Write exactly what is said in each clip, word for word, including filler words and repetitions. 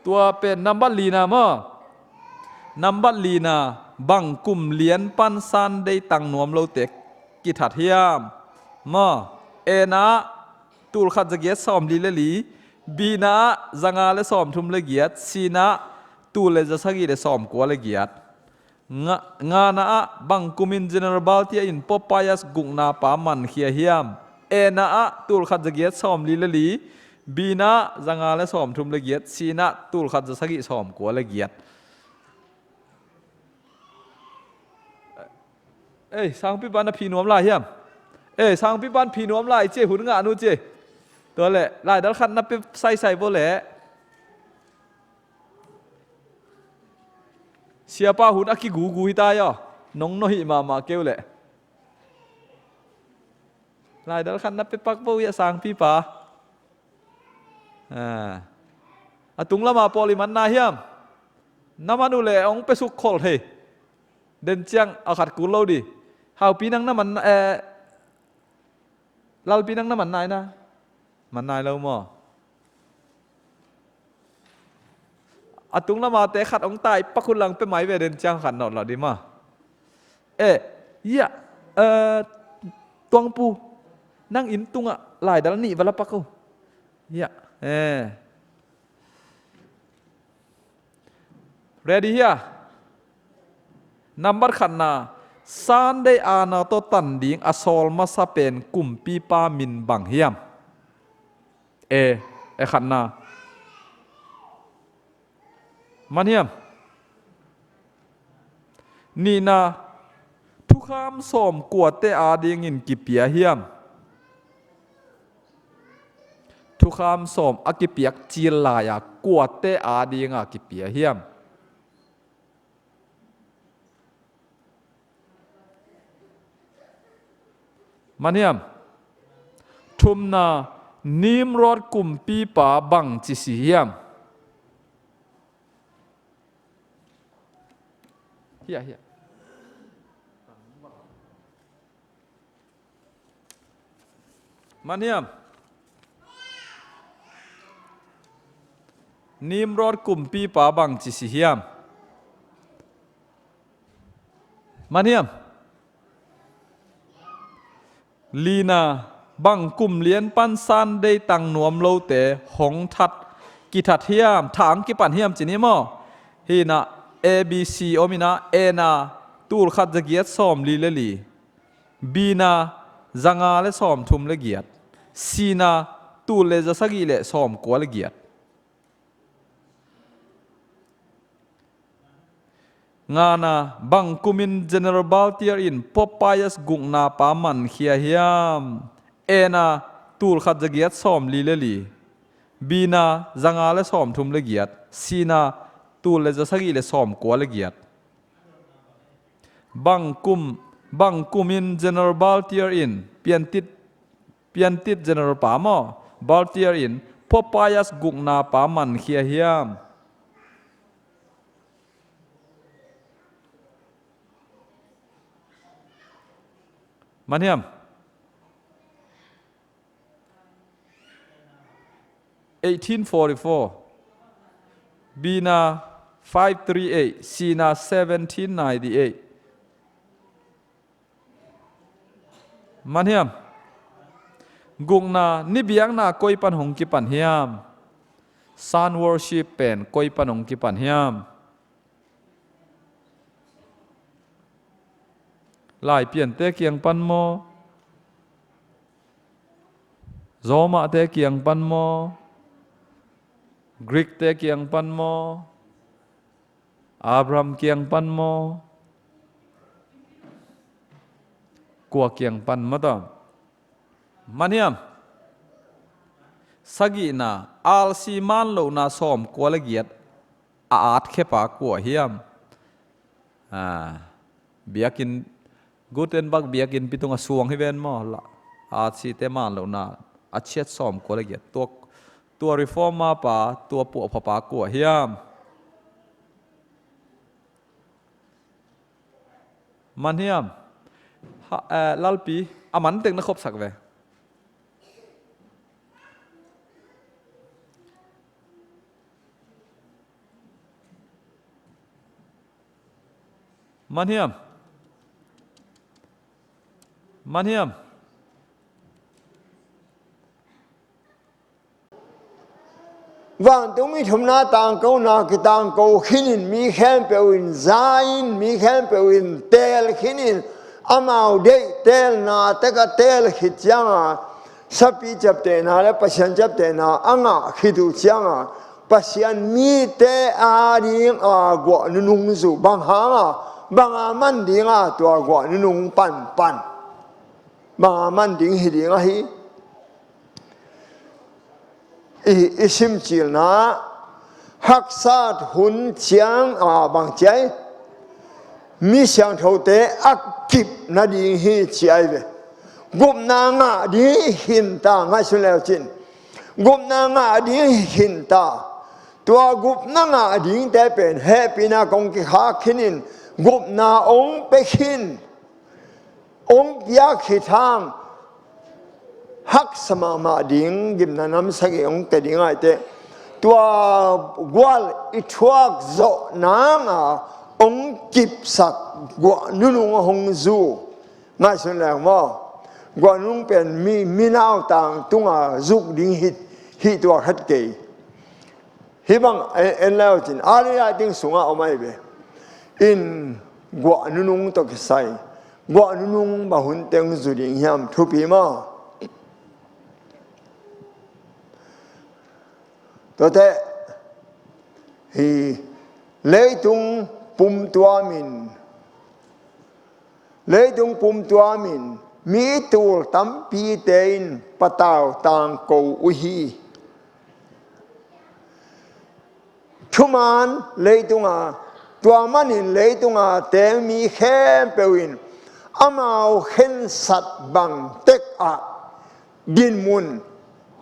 Tua pen nambat lina maw? Nambat lina, bang kum lian pan Sunday tang nuam lote kithat hiam? Maw? A-na ah tul khat za giat sawm li le li, B-na ah za nga le sawm thum le giat, C-na ah tul le za sagih le sawm kua le giat. Nga, ngana ah bang kumin General Baltier in Pope Pius gukna pa mankhia hiam? A-na ah tul khat za giat sawm li le li, B-na ah za nga le sawm thum le giat, C-na ah tul khat za sagih sawm kua le giat. Ei, sangpipa na phi nuam lai hiam? Ei, sangpipa na phi nuam lai ci, hun ngah nu ci. Tua le, laidal khat na pe saisai bo le. Siapa hun a kigugu hi ta aw. Nong no hi mahmah keu le. Laidal khat na pe pak bo hi a sangpipa. Ah. A tung lama pawl i man nai hiam? Na man uh le hong pe suk khol thei. Den ciang a khat kul lo di. Haupi nang na man, eh, Lalpi nang na man nai na. Man nai lo maw? A tung lama te khat hong tai pak hun lang pe mai ve, den ciang khat nawt lo di maw. Eh, ya, eh, Tuangpu, nang inn tungah laidal nih va la pak uh. Ya, eh. Ready hia? Nambat khatna, Sunday a na tawh tan ding a sawl masa pen kumpipa min bang hiam? E, e khatna. Man hiam? Nihna, thukham sawm kuate adingin kipia hiam? Thukham sawm a kipiak cil lai-a kuate adinga kipia hiam? Man hiam? Thumna, Nimrod kumpipa bangci si hiam? Hiah, hiah. Man hiam? Nimrod kumpipa bangci si hiam? Man hiam? Lina, bang kum lian pan Sunday tang nuam lote hong that, kithat hiam, thang kipan hiam ci ni maw? Hina, A B C om ina, A na tul khat za giat sawm li le li. B na za nga le sawm thum le giat. C na tul le za sagih le sawm kua le giat. Ngana, bang kumin General Baltier in Pope Pius gukna pa mankhia hiam? A na tul khat za giat sawm li le li. B na za nga le sawm thum le giat. C na tul le za sagih le sawm kua le giat. Bang kum, bang kumin General Baltier in, Piantit, Piantit General pa maw, Baltier in Pope Pius gukna pa mankhia hiam? Man hiam? Eighteen forty-four. B na five three eight, C na seventeen ninety-eight. Man hiam? Gukna, ni biakna koi pan hong kipan hiam? Sun worship pen koi pan hong kipan hiam? Laipiante kiang pan maw? Romate kiang pan maw? Greekte kiang pan maw? Abraham kiang pan maw? Kua kiang pan maw ta? Man hiam? Sagihna, alsi man lohna sawm kua le giat a atkhepa kua hiam? Ah, biakinn, Gutenberg biakinnpi tungah suang hi ven maw? La, alsite man lohna a ciat sawm kua le giat. Tua, tua reformer pa, tua puahphapa kua hiam? Man hiam? Ha, eh, Lalpi, a man teng na khopsak ve. Man hiam? Man hiam? Vantung i thumna tangkona kitangko khinin mi khempeuh in za in, mi khempeuh in teel khinin, amau deih teelna tek a teel khit cianga sapi ciaptehna le Pasian ciaptehna a ngah khit uh cianga Pasian mite adinga guah nunung zu bang hanga, banga man dinga tua guah nunung panpan banga man ding hi ding ahi. I, i simcilna haksat hun cianga bang ciai mi siangthote a kip nading hi ci ai ve. Gupna ngah ding hi khinta ngaihsun leu cin. Gupna ngah ding hi khinta. Tua gupna ngah dingte pen hehpihna kong kikhak khinin gupna ong pia khin, ong piak khit hang haksa mahmah ding gimna namsagih ong pia ding aite. Tua gual i thuak zawh nanga ong kipsak guah nunung a hong zu. Ngaihsun leng maw? Guah nunung pen mi, mi nautang tunga zuk ding hi, hi tua khat kei. Hih bang en, en leu cin a lei lai ting sungah om ai ve. In guah nunung tawh kisai guah nunung bang hun teng zu ding hiam thupi maw? Tuate hi leitung pumtuamin, leitung pumtuamin mi tul tampite in patau tangko uh hi. Thuman leitunga, tua manin leitunga teng mi khempeuh in amau khensat bang tekah dinmun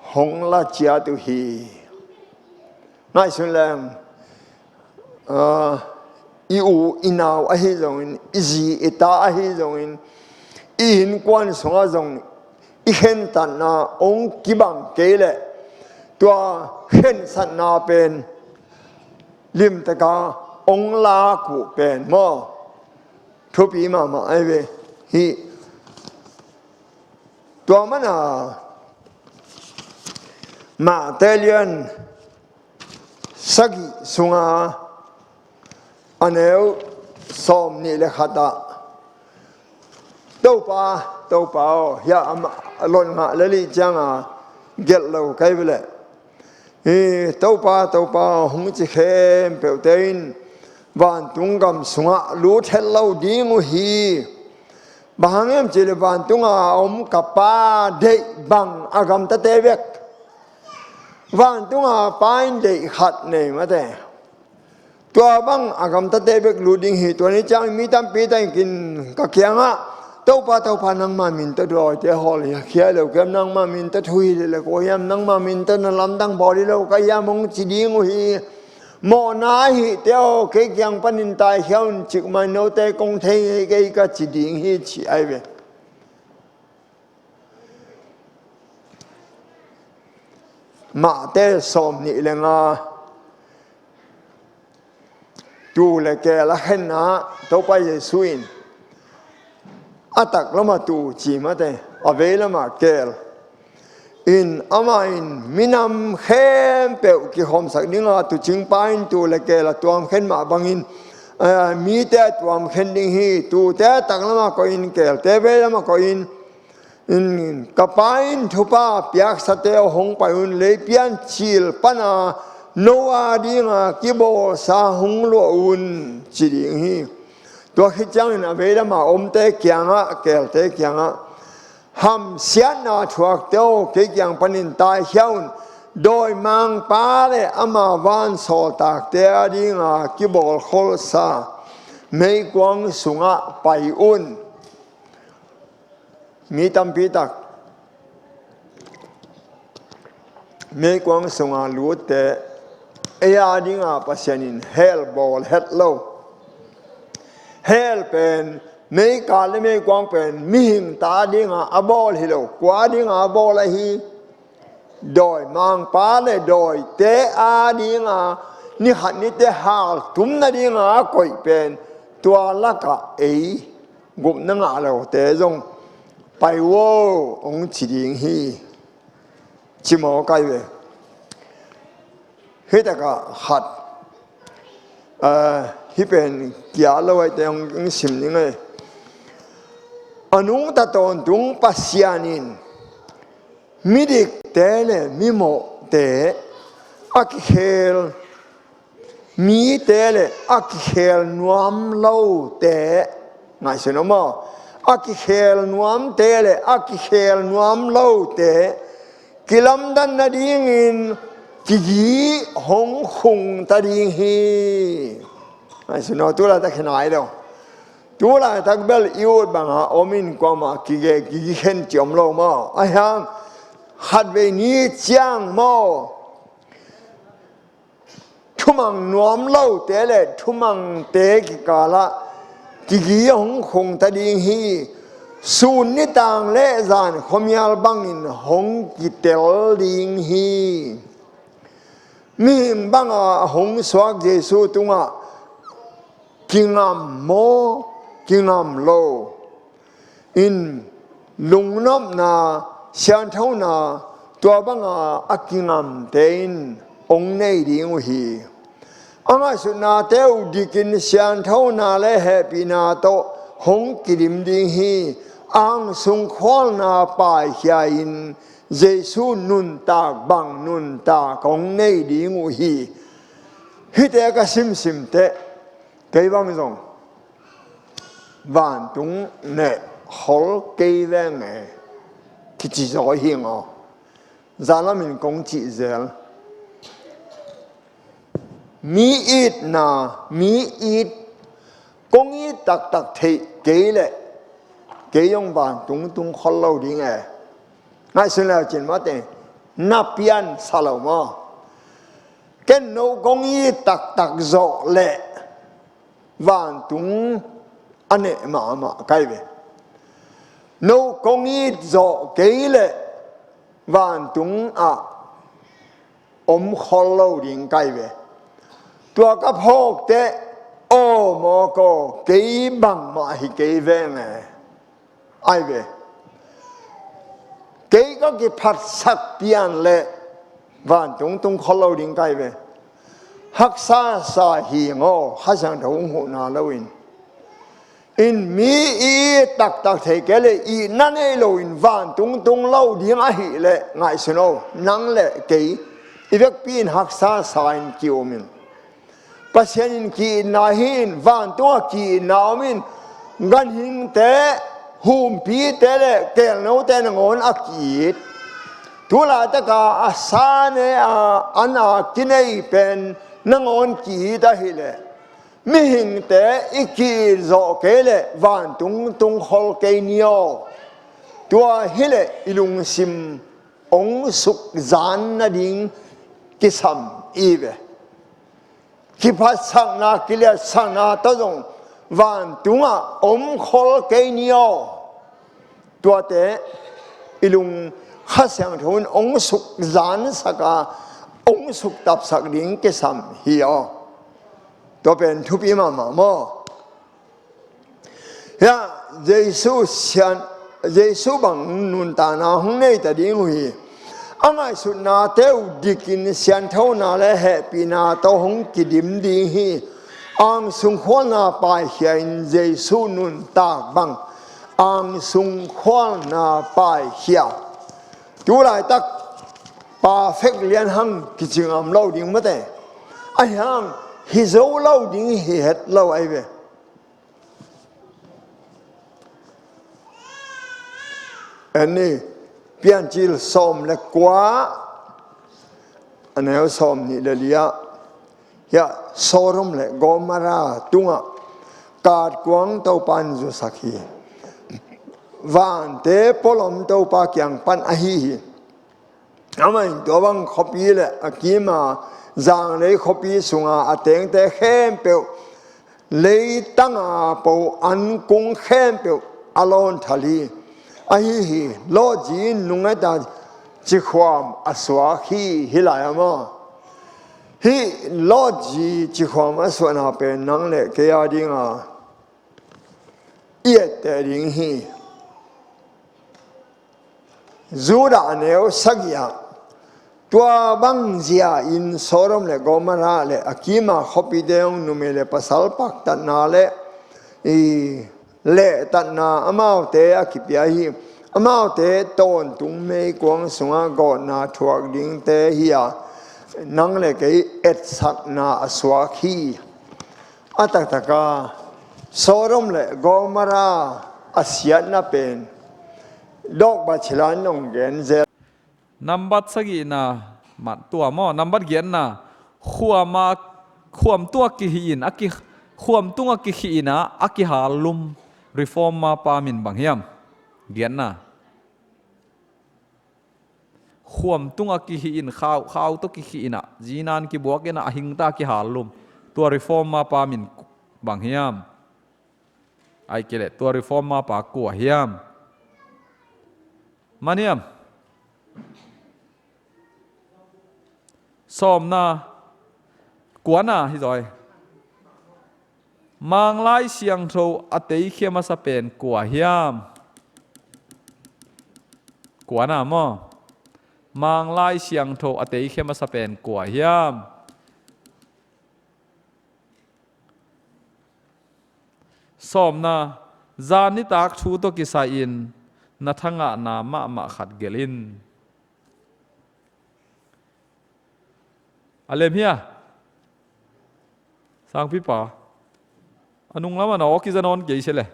hong la ciat uh hi. Ngaihsun leng, ah, i u i nau ahi zongin, i zi i ta ahi zongin, i innkuan sungah zong i khentatna ong kibang kei leh tua khensatna pen limtaka ong lak uh pen maw? Thupi mahmah ai ve. Hih tua mana Mate lian sagih sunga a neu sawm nih le khatah Topa, Topa aw, hiah amah a lon ngah le lih cianga gelh lo kai veleh. Hi Topa, Topa aw hong ci khempeuhte in vantung gam sungah lut het lo ding uh hi. Bang hang hiam cihleh vantunga om ka Pa deih bang a gamtate bek. Vantunga Pa in deih khat nei mate. Tua bang a gamtate bek lut ding hi. Tua ni ciang mi tampi takin ka kiangah Topa, Topa nangma min tawh dawite hawl hi khia lo kiam, nangma min tawh thu hi le ko hiam, nangma min tawh na lamdang bawl hi lo ka hiam hong ci ding uh hi. Mawhna ahihte aw kei kiang panin taikhia un, cikmah in note kong thei hi kei ka ci ding hi ci ai ve. Mate sawm nih le nga. Tuu le keel a khenna Topa Jesu in a taklamah tuu ci mate, a veilamah keel. In amah in minam khempeuh kikhawmsak dinga tuucingpa in tuu le keel a tuam khen mah bangin, eh, mite a tuam khen ding hi. Tuute a taklamah koihin, keelte veilamah koihin. In ka Pa in thupha piaksate aw hong pai un, leipian cil pana no a dinga kibawlsa hong luah un ci ding hi. Tua khit ciangin a veilama omte kiangah, keelte kiangah hamsiatna thuakte aw kei kiang panin taikhia un, dawimangpa le ama vansawltakte a dinga kibawlkholsa meikuang sungah pai un. Mi tampi tak meikuang sunga lutte ei a dinga Pasian in hell bawl het lo. Hell pen meika le meikuang pen mihing ta dinga a bawl hi lo, kua dinga a bawl ahi. Dawimangpa le dawite a dinga nikhat nite haltum nadinga a koih pen tua lakah ei gupna ngah lote zong pai vo hong ci ding hi, ci mawk ai ve. Hih takah khat, eh, hih pen kia lo aite hong, hong sim ning ei. A nungta tawntung Pasian in midikte le mimawhte a kikhel mite le a kikhel nuam lote, ngaihsun aw maw, a kikhel nuamte le a kikhel nuam lote kilamdan nadingin kigi hong khung ta ding hi. Ngaihsun aw, tulaitak khen ai lo. Tulaitak bel i ut banga om in kuamah kige, kigi khen ci om lo maw? Ahi hang khatvei ni ciang maw, thumang nuam lote le thumangte kikalah kigi hong khung ta ding hi. Sun nitang le zan khuamial bangin hong kitel ding hi. Mihing banga hong suak Jesu tungah kingam maw, kingam lo in lungnopna, sianthona, tua banga a kingamte in hong nei ding uh hi. A ngaihsutnate uh dikin sianthona le hehpihna tawh hong kidim ding hi. Angsung khualna paikhia in Jesu nuntak bang nuntak hong nei ding uh hi. Hihte ka simsim teh, kei bang zong vantung neh khol kei veng e, kici zaw hi ngaw. Zalamin kong cih zel. Mi itna, mi it, kong it taktak theih kei leh kei zong vantung tung khol lo ding e. Ngaihsun leu cin mate, na piansa lo maw? Ken no kong it taktak zawh leh vantung a neh mahmah kai ve. No kong it zawh kei leh vantung ah om khol lo ding kai ve. Tua ka phawk teh, aw mawk aw, kei bangmah hi kei veng e. Ai ve. Kei ka kiphatsak pian leh vantung tung khol lo ding kai ve. Haksa sa hi ngaw, Kha Siangtho hong huhna loin. In mi i it taktak thei kei leh itna nei loin vantung tung lo ding ahih leh ngaihsun aw, nang le kei i vekpi in haksa sa in ki-um in. Pasian in ki-itna hi in, vantungah ki-itna om in, ganhingte, humpite le kelnote nangawn a ki-it. Tulaitaka a sa ne a, a na kinei pen nangawn ki-it ahih leh, mihingte i ki-it zawh kei leh vantung tung khol kei ni aw. Tua hileh i lungsim hong sukzan nading kisam i ve. Kiphatsakna, kiliatsakna tawh zong vantungah om khol kei ni aw. Tuate i lung Kha Siangtho in hong sukzansak a, hong suktapsak ding kisam hi aw. Tua pen thupi mahmah maw? Hiah Jesu sian, Jesu bang nuntakna hong nei ta ding uh hi. A ngaihsutnate uh dikin sianthona le hehpihna tawh hong kidim ding hi. Angsung khualna paikhia in Jesu nuntak bang angsung khualna paikhia. Tulaitak perfect lian hang kici ngam lo ding mate. Ahi hang hi zo lo ding hi het lo ai ve. Anni Piancil sawm le kua, a neu sawm nih le li-ah, hiah Sodom le Gomorrah tungah katkuang Topa in zusak hi. Vante pawlom Topa kiang pan ahi hi. Amah in tua bang khuapi le a kima zanglei khuapi sunga a tengte khempeuh, leitanga po an kung khempeuh a lawnthal hi. Ahi hi, Lot zi in nungeta cikhuam a suak hi, hi lai a maw? Hih Lot zi cikhuam a suahna pen nang le kei a dinga i etteh ding hi. Judah a neu sagih ah, tua bang zia in Sodom le Gomorrah le a kima khuapite hong numei le pasal paktatna le i lehtatna amaute a kipia hi. Amaute tawntung meikuang sungah gawtna thuak dingte hi a, nang le kei etsakna a suak hi. A taktaka Sodom le Gomorrah a siatna pen dawk ba chilan nong gen zel. Nambat sagihna mat tua maw? Nambat giatna, khuama, khuam tua kihi in a ki, khuam tunga kihi in a, a kihal lum reformer pa min bang hiam? Giatna. Khuam tunga kihi in, khau, khau tawh kihi in a, zinan kibuak in a, a hingta kihal lum. Tua reformer pa min bang hiam? Ai kei leh tua reformer pa kua hiam? Man hiam? Sawmna, kuana hi zaw. Mang Lai Siangtho a teikhia masa pen kua hiam? Kuana maw? Mang Lai Siangtho a teikhia masa pen kua hiam? Sawmna, zan nitak thu tawh kisai-in na thangahna mahmah khat gelh in. A lem hia? Sangpipa. A nung lamah na aw kiza nawn kei se le.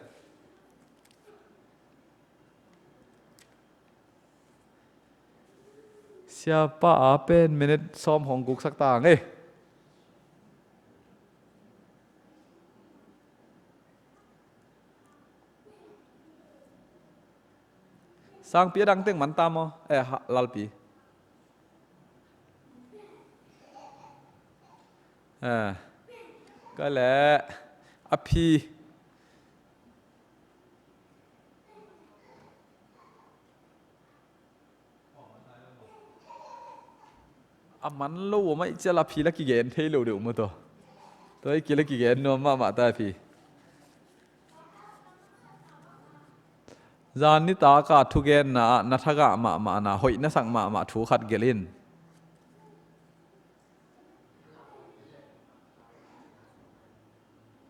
Siapa a pen minute sawm hong guksak ta ngei. Sangpi a dang teng man ta maw? Eh, ha, Lalpi. Eh, ka le a phi. A man lo om a i cial a phi la kigen thei lo deuh maw taw. Tua i kila kigen nuam mahmah ta a phi. Zan nitaka thugenna ah na thagah mahmahna hoih na sak mahmah thu khat gelh in.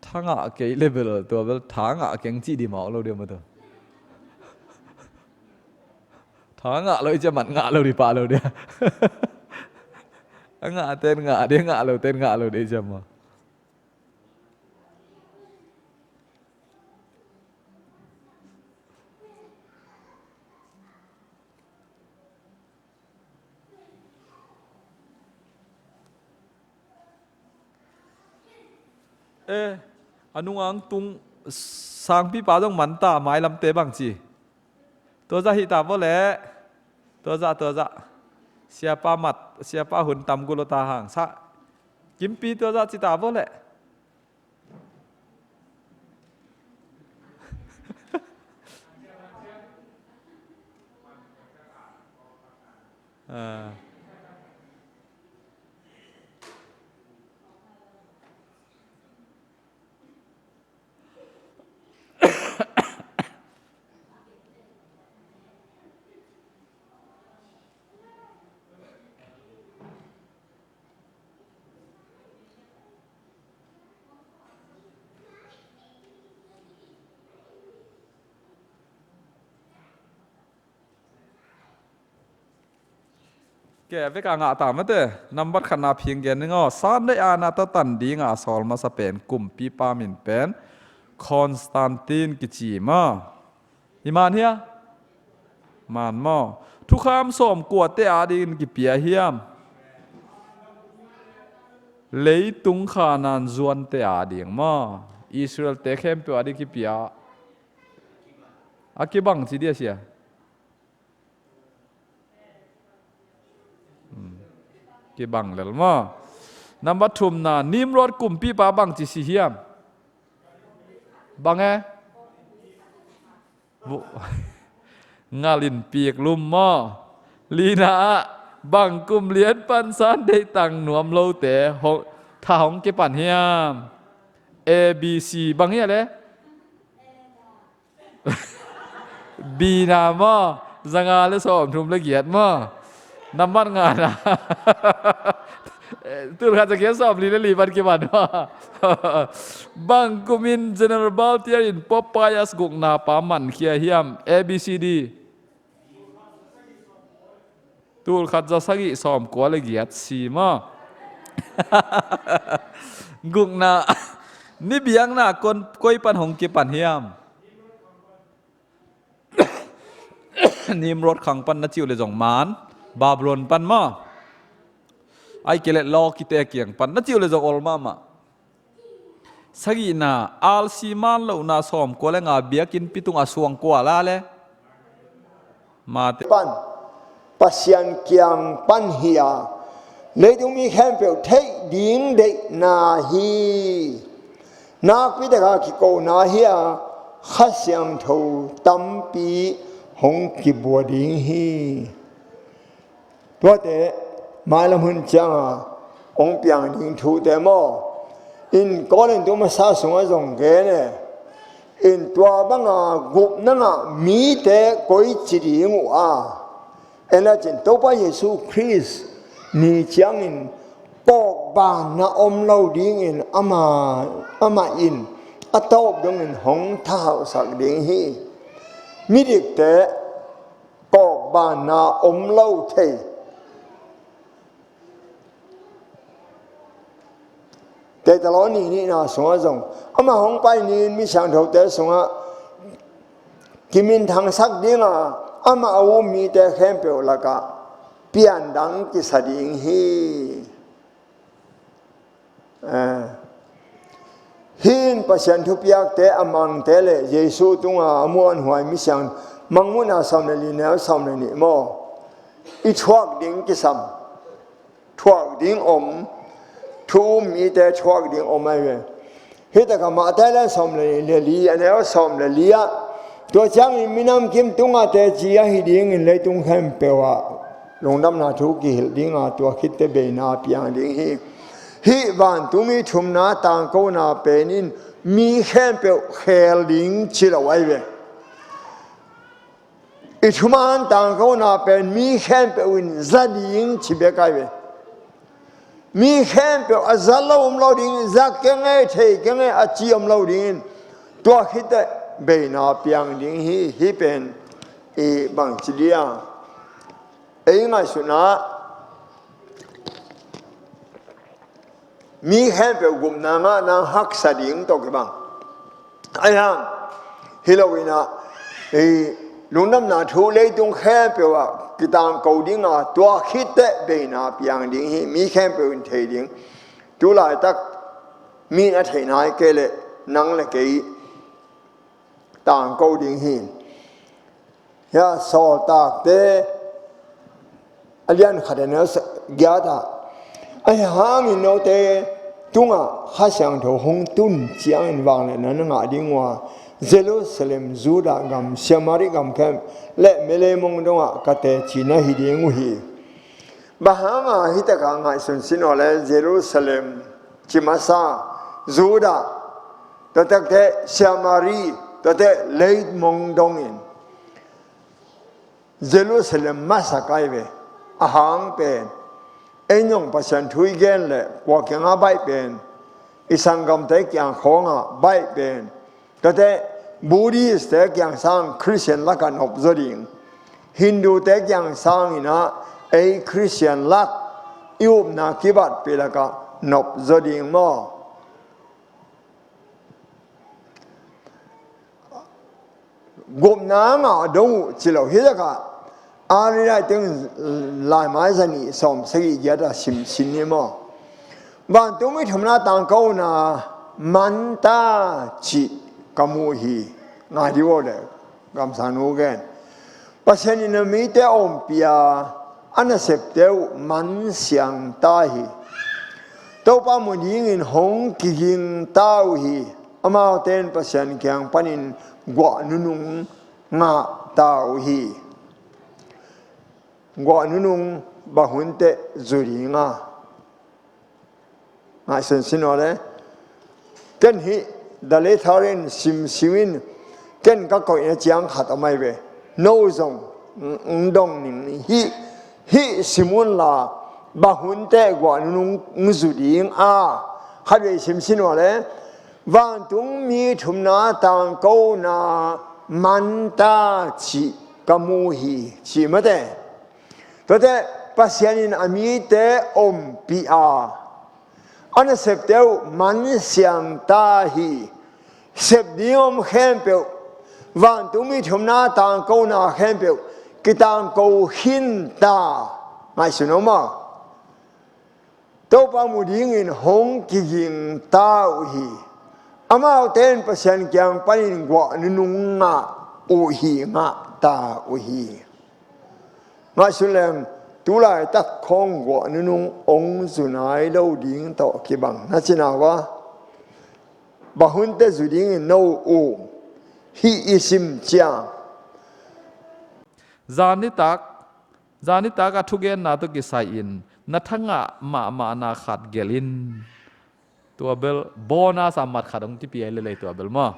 Thangah kei le bel tua bel thangah keng cih di mawk lo dia maw tua. Thangah lo i cia man ngah lo di pah lo dia. A ngah ten ngah dia, ngah lo ten ngah lo dia i cia maw. Eh, a nungang tung sangpipa zong manta mailamte bangci. Tua zah hita vo leh. Tua zah, tua zah. Siapa mat, siapa hun tam gulo ta hang. Sa, kimpi tua zah cita vo leh. Ah. Ke, a vek a ngah ta mate. Nambat khatna phing gen ning aw. Sunday ana tatan dinga a sawl masa pen kumpipa min pen Constantine kici maw. Hi man hia? Man maw. Thukham sawm kuate adingin kipia hiam? Leitung khanan zuante ading maw. Israelte khempeuh ading kipia. A kibang ci dia sia. Hmm. Kibang lel maw. Nambat thumna, Nimrod kumpipa bangci si hiam? Bang e? Ngalin pik lum maw. Lina ah, bang kum lian pansan deih tang nuam lote hong, tha hong kipan hiam? A B C bang hia le? Bina maw, zanga le sawmthum le giat maw. Nambat ngana. Tulkhat za giat sawmli le li pan kipan maw. Bang kumin General Baltier in Pope Pius gukna pa mankhia hiam? A B C D. Tulkhat za sagih sawmkua le giat si maw. Gukna. Ni biakna kon koi pan hong kipan hiam? Nimrod khang pan na cih uh le zong man, Babylon pan maw. Ai kei le law kite kiang pan na cih uh le zong ol mahmah. Sagihna, alsi man lohna sawmkua le nga biakinnpi tungah suang kua la le? Mate. Pan, Pasian kiang pan hi a, leitung mi khempeuh theih ding deihna hi. Nakpi taka kikona hi a, Kha Siangtho tampi hong kibua ding hi. Tuate mailam hun cianga hong piang ding thute maw. In Korin tu masa sungah zong gen e. In tua banga gupna ngah mite koici ding uh a, en a cin Topa Jesu Khrist ni ciangin kawkbanna om lo dingin ama, amah in a tawp dongin hong thahauhsak ding hi. Midikte kawkbanna om lo thei. Tetalawni nihna sungah zong amah hong pai ni-in mi siangthote sungah kiminthangsak dinga amah a um mite khempeuh lakah piandang kisa ding hi. Eh, hih in Pasian thupiakte a mangte le Jesu tunga a muanhuai misiang Mangmuhna sawm le li neu sawm le nih maw. I thuak ding kisam, thuak ding om, thu um mite thuak ding om ahi ve. Hih takah Mate le sawm le li a neu sawm le li ah, tua ciangin minam kim tungah teci ahi dingin leitung khempeuh ah lungdamna thu kihilh dinga tua khitte beina piang ding hi. Hih vantung i thumna tangkona pen in mi khempeuh khel ding ci lo ahi ve. I thuman tangkona pen mi khempeuh in za ding ci bek ahi ve. Mi khempeuh a za lo um lo ding, za keng e, thei keng e a ci om lo dingin tua khitte beina piang ding hi. Hih pen i bangci dia ei ngaihsutna mi khempeuh gupna ngah nang haksa ding tawh kibang. Ahi hang hi loinah, ei, lungdamna thu leitung khempeuh ah kitangko dinga tua khitte beina piang ding hi. Mi khempeuh in thei ding. Tulaitak mi in a theih nai kei leh nang le kei tangko ding hi. Hia Sawltakte a lian khat a neu giat ah, ahi hangin note tungah Kha Siangtho hong tun ciangin vangliatna na ngah ding uh a, Jerusalem, Judah gam, Samaria gam khempeuh le Melemong dongah ka teci na hi ding uh hi. Bang hanga hih takah ngaihsun sin aw le Jerusalem ci masa, Judah, tua teh Samaria, tua teh Melemong dongin Jerusalem masak ahi ve. A hang pen ei nong Pasian thu i gen le kua kiangah baih pen, i sanggamte kiang khawngah baih pen, tua teh Buddhistte kiang sang Christian lakah nop zaw ding. Hindute kiang sanginah ei Christian lak i upna kibatpih lakah nop zaw ding maw. Gupna ngah dong uh ci lo hi lakah a ri lai teng laimai za nih sawm sagih giat a sim sin ni maw. Vantung i thumna tangkona manta cih ka mu hi. Ngai dih aw le gamsang nu gen. Pasian in a mite a ompih a, a nasepte uh man siang ta hi. Topa mu dingin hong kiging ta uh hi. Amaute in Pasian kiang panin guah nunung ngah ta uh hi. Guah nunung bang hun teh zu ding a, ngaihsun sin aw le. Ken hih The Letter in simsim in Ken ka koihna ciang khat om ahi ve. No zong ng dong ning ni. Hih, hih sim unla, bang hun teh guah nunung ng zu ding a, khatvei sim sin ua le, vantungmi thumna tangkona man ta cih ka mu hi, cih mate. Tuate Pasian in a mite ompih a, a nasepte uh man siang ta hi. Sep ding om khempeuh, vantungmi thumna tangkona khempeuh kitangko khin ta. Ngaihsun om a, Topa mu dingin hong kiging ta uh hi. Amaute in Pasian kiang panin guah nunung ngah uh hi, ngah ta uh hi. Ngaihsun leng, tulaitak khawng guah nunung ong zu nai lo ding tawh kibang na cina uh a, bang hun teh zu dingin no uh hih i sim ciang. Zan nitak, zan nitak a thugenna tawh kisai-in na thangah mahmahna khat gelh in. Tua bel bonus a mat khat hong kipia hi lelei tua bel maw.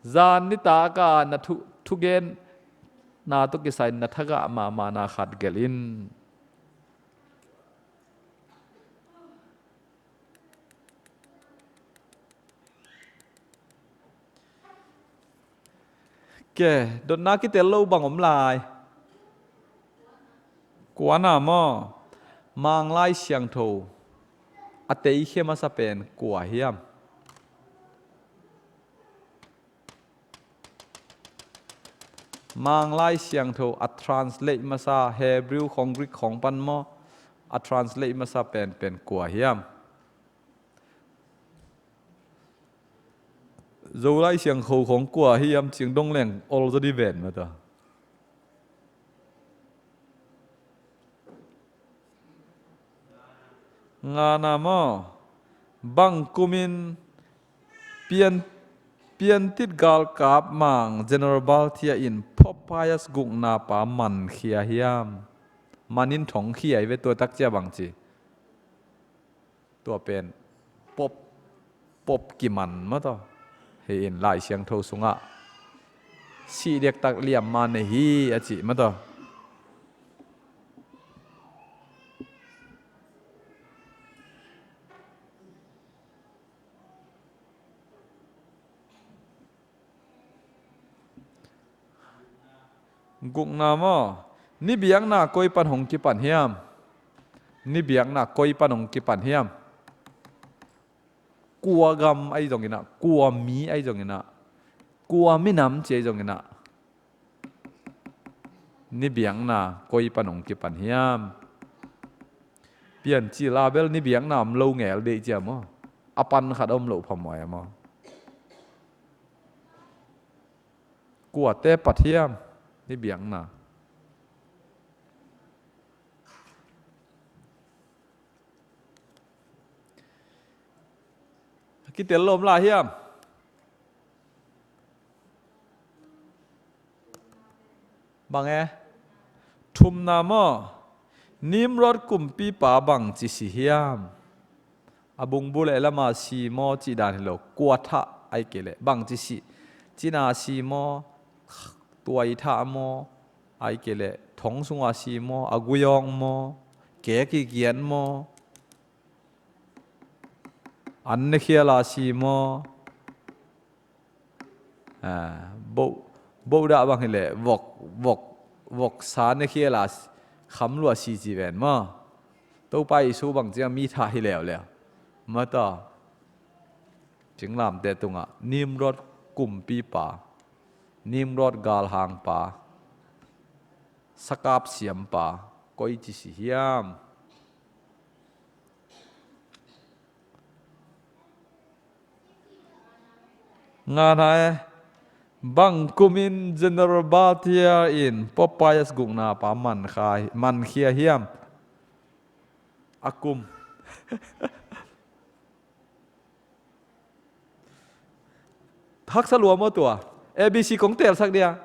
Zan nitak a na thu, thugenna tawh kisai-in na thangah mahmahna khat gelh in. Ke, dotna kitel lo bang om lai. Kuana maw, Mang Lai Siangtho a teikhia masa pen kua hiam? Mang Lai Siangtho a translate masa, Hebrew khawng, Greek khawng pan maw, a translate masa pen, pen kua hiam? Zolai Siangtho khawng kua hiam cih dong leng ol zaw dih ven mata. Ngana maw, bang kumin Pian, Piantit galkap Mang General Baltia in Pope Pius gukna pa mankhia hiam? Manin thongkhia hi ve, tua tak cia bang ci. Tua pen Pope, Pope kiman maw taw. Hi in Lai Siangtho sungah sih diaktak liamma nei hi a cih maw taw. Gukna maw, ni biakna koi pan hong kipan hiam? Ni biakna koi pan hong kipan hiam? Kua gam ahi zongin ah, kua mi ahi zongin ah, kua minam ci ahi zongin ah, ni biakna koi pan hong kipan hiam? Piancil a bel ni biakna om lo ngel dei cia maw? A pan khat om lo phamawh a maw? Kuate pat hiam ni biakna? Kitel lawm lai hiam? Bang e? Thumna maw, Nimrod kumpipa bangci si hiam? A bungbu le lama si maw cih dan hi lo, kua thah ai kei leh bangci si? Cina si maw, tuai thah maw, ai kei leh thong sunga si maw, a guyawng maw, kek i giat maw, an ne khiala si maw? Boh, boh dah bang hileh vok, vok, vok sa ne khiala kham lua si ci ven maw? Topa Jesu bang ciang mi thah hi leuleu maw taw. Cinglamte tungah Nimrod kumpipa, Nimrod galhangpa, sakap siampa koi ci si hiam? Ngana e, bang kumin General Baltia in Pope Pius gukna pa mankhia, mankhia hiam? A kum. Haksa lua maw tua? A B C kong telsak dia.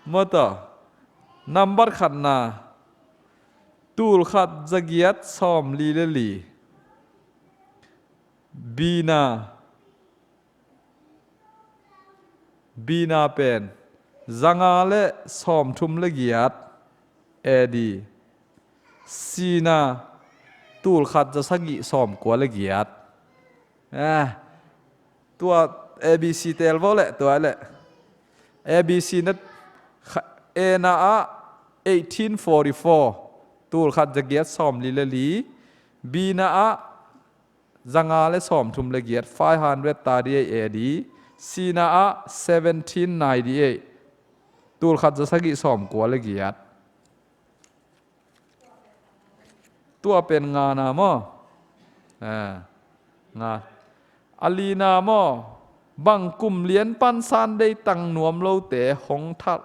Maw taw. Nambat khatna, tul khat zagiat sawm li le li. Bina, B-na pen zanga le sawmthum le giat A D. C-na tulkhat zasagih sawmkua le giat. Ah, tua A B C tel vo le, tua le. A B C na kha-, A-na ah eighteen forty-four, tulkhat zagiat sawmli le li. B-na ah zanga le sawmthum le giat, five hundred thirty-eight A D. C-na ah seventeen ninety-eight, tulkhat zasagih sawmkua le giat. Tua pen ngana maw? Ah, nga. A lina maw? Bang kum lian pan Sunday tang nuam lote hong that,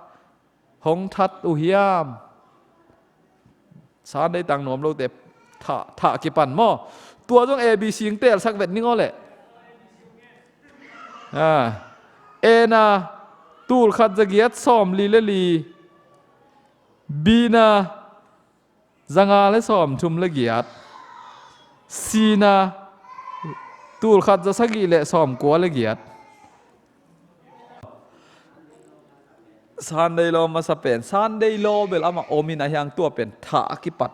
hong that uh hiam? Sunday tang nuam lote thah, thah kipan maw? Tua zong A B C hong telsak vet ning aw leh. Ah, A-na tulkhat zagiat sawmli le li. B-na zanga le sawmthum le giat. C-na tulkhat zasagih le sawmkua le giat. Sunday law masa pen, Sunday law bel amah om in a hiang tua pen thah a kipat.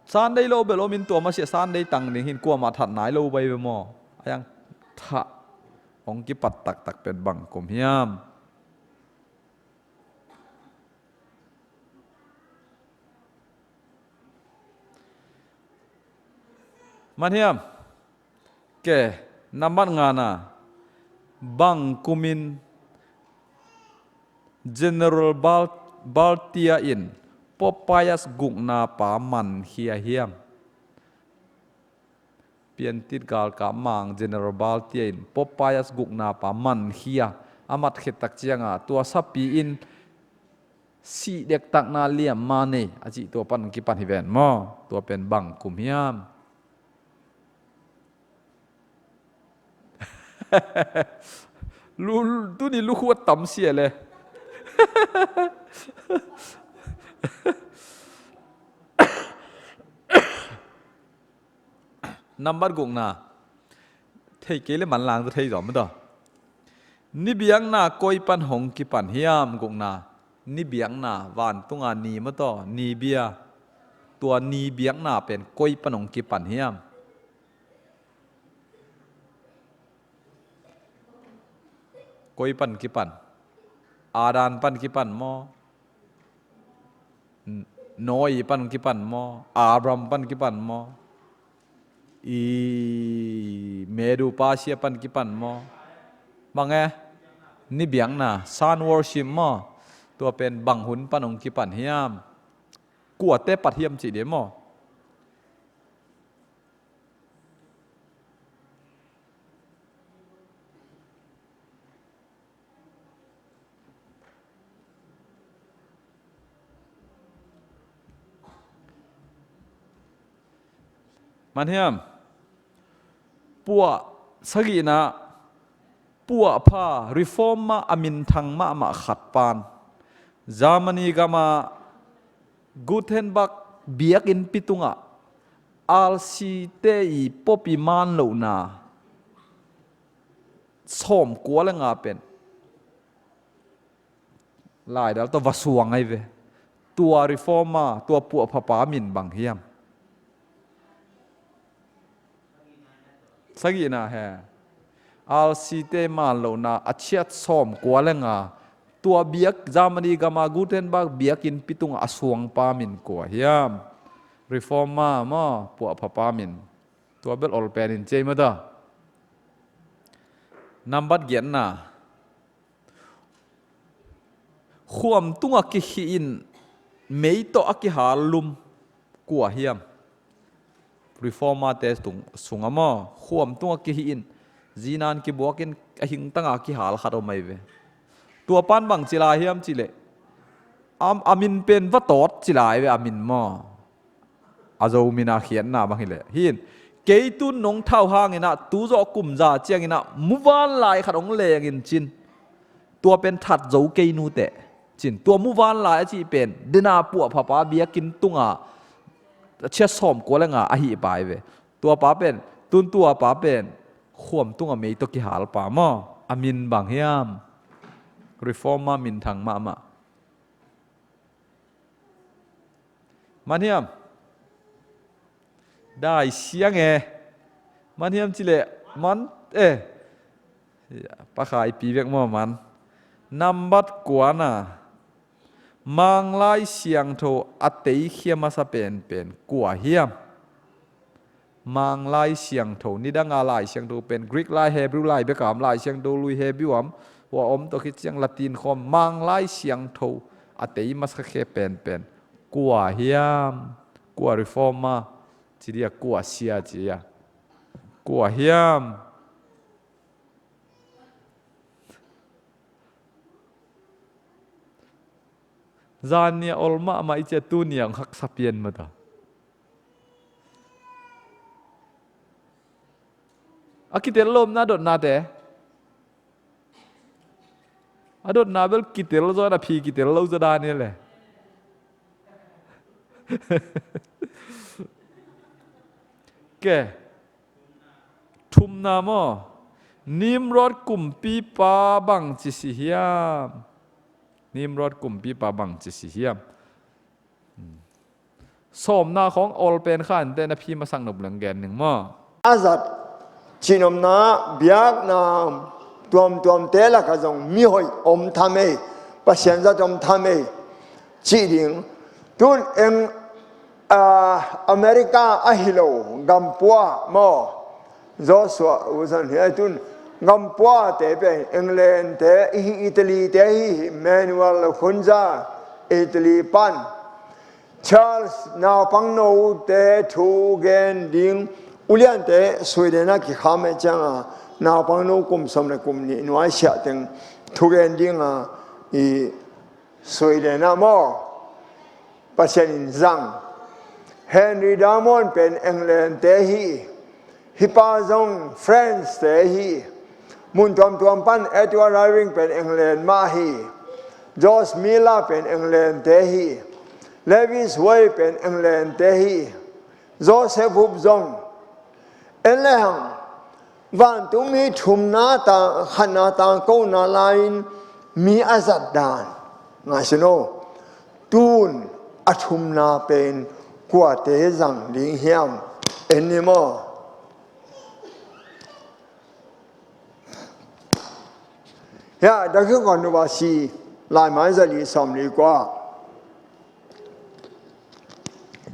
Sunday law bel om in tua masiah Sunday tang ding hin kuamah that nai lo bai ve maw? A hiang thah hong kipat taktak pen bang kum hiam? Man hiam? Ke, nambat ngana, bang kumin General Bal-, Baltia in Pope Pius gukna pa mankhia hiam? Piantit galkap mang General Baltia in Pope Pius gukna pa mankhia, a mat khit tak cianga tua sapi in sih dektakna liamma nei a cih tua pan kipan hi ven maw? Tua pen bang kum hiam? Lu-, tuni lukhu a tam sia le. Nambat gukna. Thei kei le manlang tu thei zom maw taw. Ni biakna koi pan hong kipan hiam gukna. Ni biakna vantunga ni maw taw, ni bia. Tua ni biakna pen koi pan hong kipan hiam? Koi pan kipan? Adam pan kipan maw? N-, Noah pan kipan maw? Abraham pan kipan maw? I Medu Persia pan kipan maw? Bang e? Ni biakna, sun worship maw? Tua pen bang hun pan hong kipan hiam? Kuate pat hiam cih dia maw? Man hiam? Puah sagihna, puahpha reformer a minthang mahmah khat pan Germany gama Gutenberg biakinnpi tungah R C te i popi man lohna sawmkua le nga pen laidal tawh va suang ahi ve. Tua reformer, tua puahphapa min bang hiam? Sagihna he. R C te man lohna a chiat sawmkua le nga. Tua biak Germany gama Gutenberg biakinnpi tungah a suangpa min kua hiam? Reformer maw, puahphapa min. Tua bel ol pen in ciai maw taw. Nambat giatna. Khuam tungah kikhih in mei tawh a kihal lum kua hiam? Reformer te tung, sunga maw, khuam tungah kikhih in zinan kibuakin a hingtanga kihal khat om ahi ve. Tua pan bang ci lai hiam cih leh, a, a min pen va tawt ci lai ve, a min maw. A Zo mina khiatna bang hileh hi in, kei tun nong thau hanginah tu zawh kum za cianginah muvanlai khat hong lengin cin. Tua pen that zo kei nuteh cin. Tua muvanlai a cih pen dena puahphapa biakinn tunga a chiat sawmkua le nga ahi pai ve. Tuapa pen, tun tuapa pen Khuam tungah mei tawh kihal pa maw? A min bang hiam? Reformer minthang mahmah. Man hiam? Dai Siang e. Man hiam cileh man e. Pakhaipi bek maw man. Nambat kuana. Mang Lai Siangtho a teikhia masa penpen kua hiam? Mang Lai Siangtho, nidanga Lai Siangtho pen Greek lai, Hebrew lai bekam Lai Siangtho lui Hebrew am hua om tawh khit ciang Latin khawm Mang Lai Siangtho a tei masa khia penpen kua hiam? Kua reformer ci dia, kua sia ci dia, kua hiam? Zan nia ol mahmah i cia tu nia hong haksa pian mata. A kitel lomna dotnate. A dotna bel kitel zaw na phi kitel lo zaw dan hi le. Ke. Thumna maw? Nimrod kumpipa bangci si hiam? Nimrod kumpipa bangci si hiam? Sawmna khawng ol pen khan te na phi masak nop leng gen ning maw? A zat cihnopna biakna tuamtuamte lakah zong mihoih om tham ei, Pasian zat om tham ei cih ding. Tun eng a, America ahi lo gampua maw? Joshua u zan hi ai tun gampuate pen England te ihi, Italy te ihi, Manuel Kunze Italy pan. Charles naupangno te thu gen ding, uliante Sweden a kikham e cianga naupangno kum sawm le kum nih nuai siah teng thu gen dinga i Sweden ah maw? Pasian in zang. Henry Damon pen England te hi. Hih pa zong France te hi. Mun tuamtuam pan Edward Eyring pen England mah hi. George Muller pen England te hi. Lewis White pen England te hi. Joseph Hope zong en le hang vantungmi thumna ta, khatna tangkona lai-in mi a zat dan ngaihsun o. Tun a thumna pen kuate zang ding hiam? En ni maw? Hiah David Kondubasi laimai zali sawmli kua.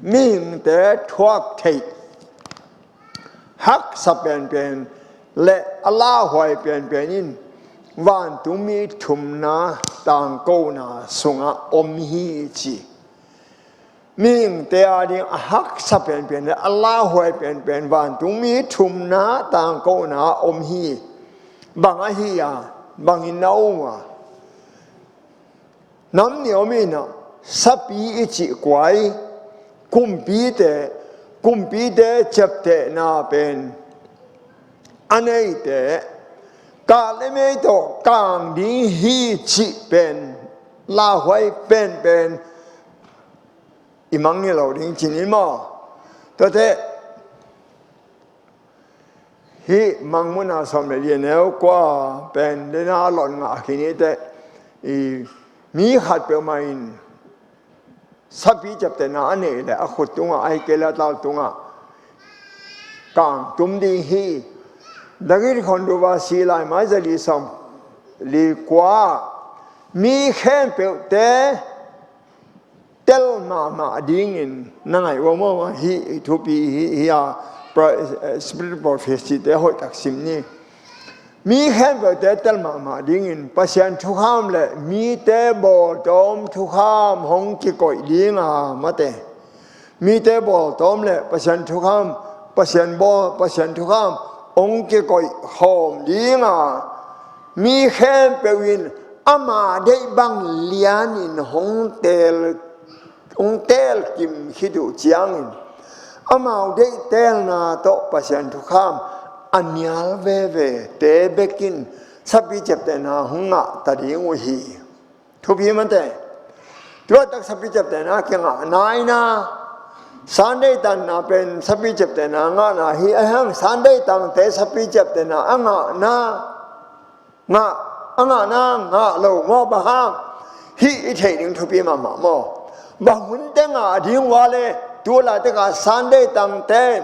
Mihingte thuak theih haksa penpen le a lauhuai penpen in vantungmi thumna tangkona sungah om hi ci. Mihingte ading a haksa penpen le a lauhuai penpen vantungmi thumna tangkona om hi. Bang ahi a, bangin na um a? Nam nih om in a, sapi i cih kuai, kumpite, kumpite ciaptehna pen a neite kah le mei tawh kang ding hi cih pen lauhuai penpen i mang hi lo ding ci ni maw? Tuate hih Mangmuhna sawm le li a neu kua pen dena a lon ngah khin hi teh, i mi khat peuhmah in sapi ciaptehna a neih leh a khut tungah, ahih kei leh a tau tungah kang tum ding hi. David Kondubasi laimai zali sawm li kua, mi khempeuhte tel mahmah dingin na ngaih uh maw? Hih thupi hi, hi a, pro-, eh, spirit prophecy te hoih tak sim ni. Mi khempeuhte tel mahmah dingin Pasian thukham le mite bawltawm thukham hong kikoih dinga mate. Mite bawltawm le Pasian thukham, Pasian bawl, Pasian thukham hong kikoih khawm dinga mi khempeuh in ama deih bang lianin hong teel, hong teel kim khit uh ciangin amau deih teelna tawh Pasian thukham a nial vevete bekin sapi ciaptehna hong ngah ta ding uh hi. Thupi mate. Tua tak sapi ciaptehna kingah naina Sunday tanna pen sapi ciaptehna ngahna hi a hang, Sunday tangte sapi ciaptehna a ngahna ngah, a ngahna ngah lo maw? Bang hang? Hih i theih ding thupi mahmah maw? Bang hunte ngah ding ua le, tu laitak a Sunday tangte in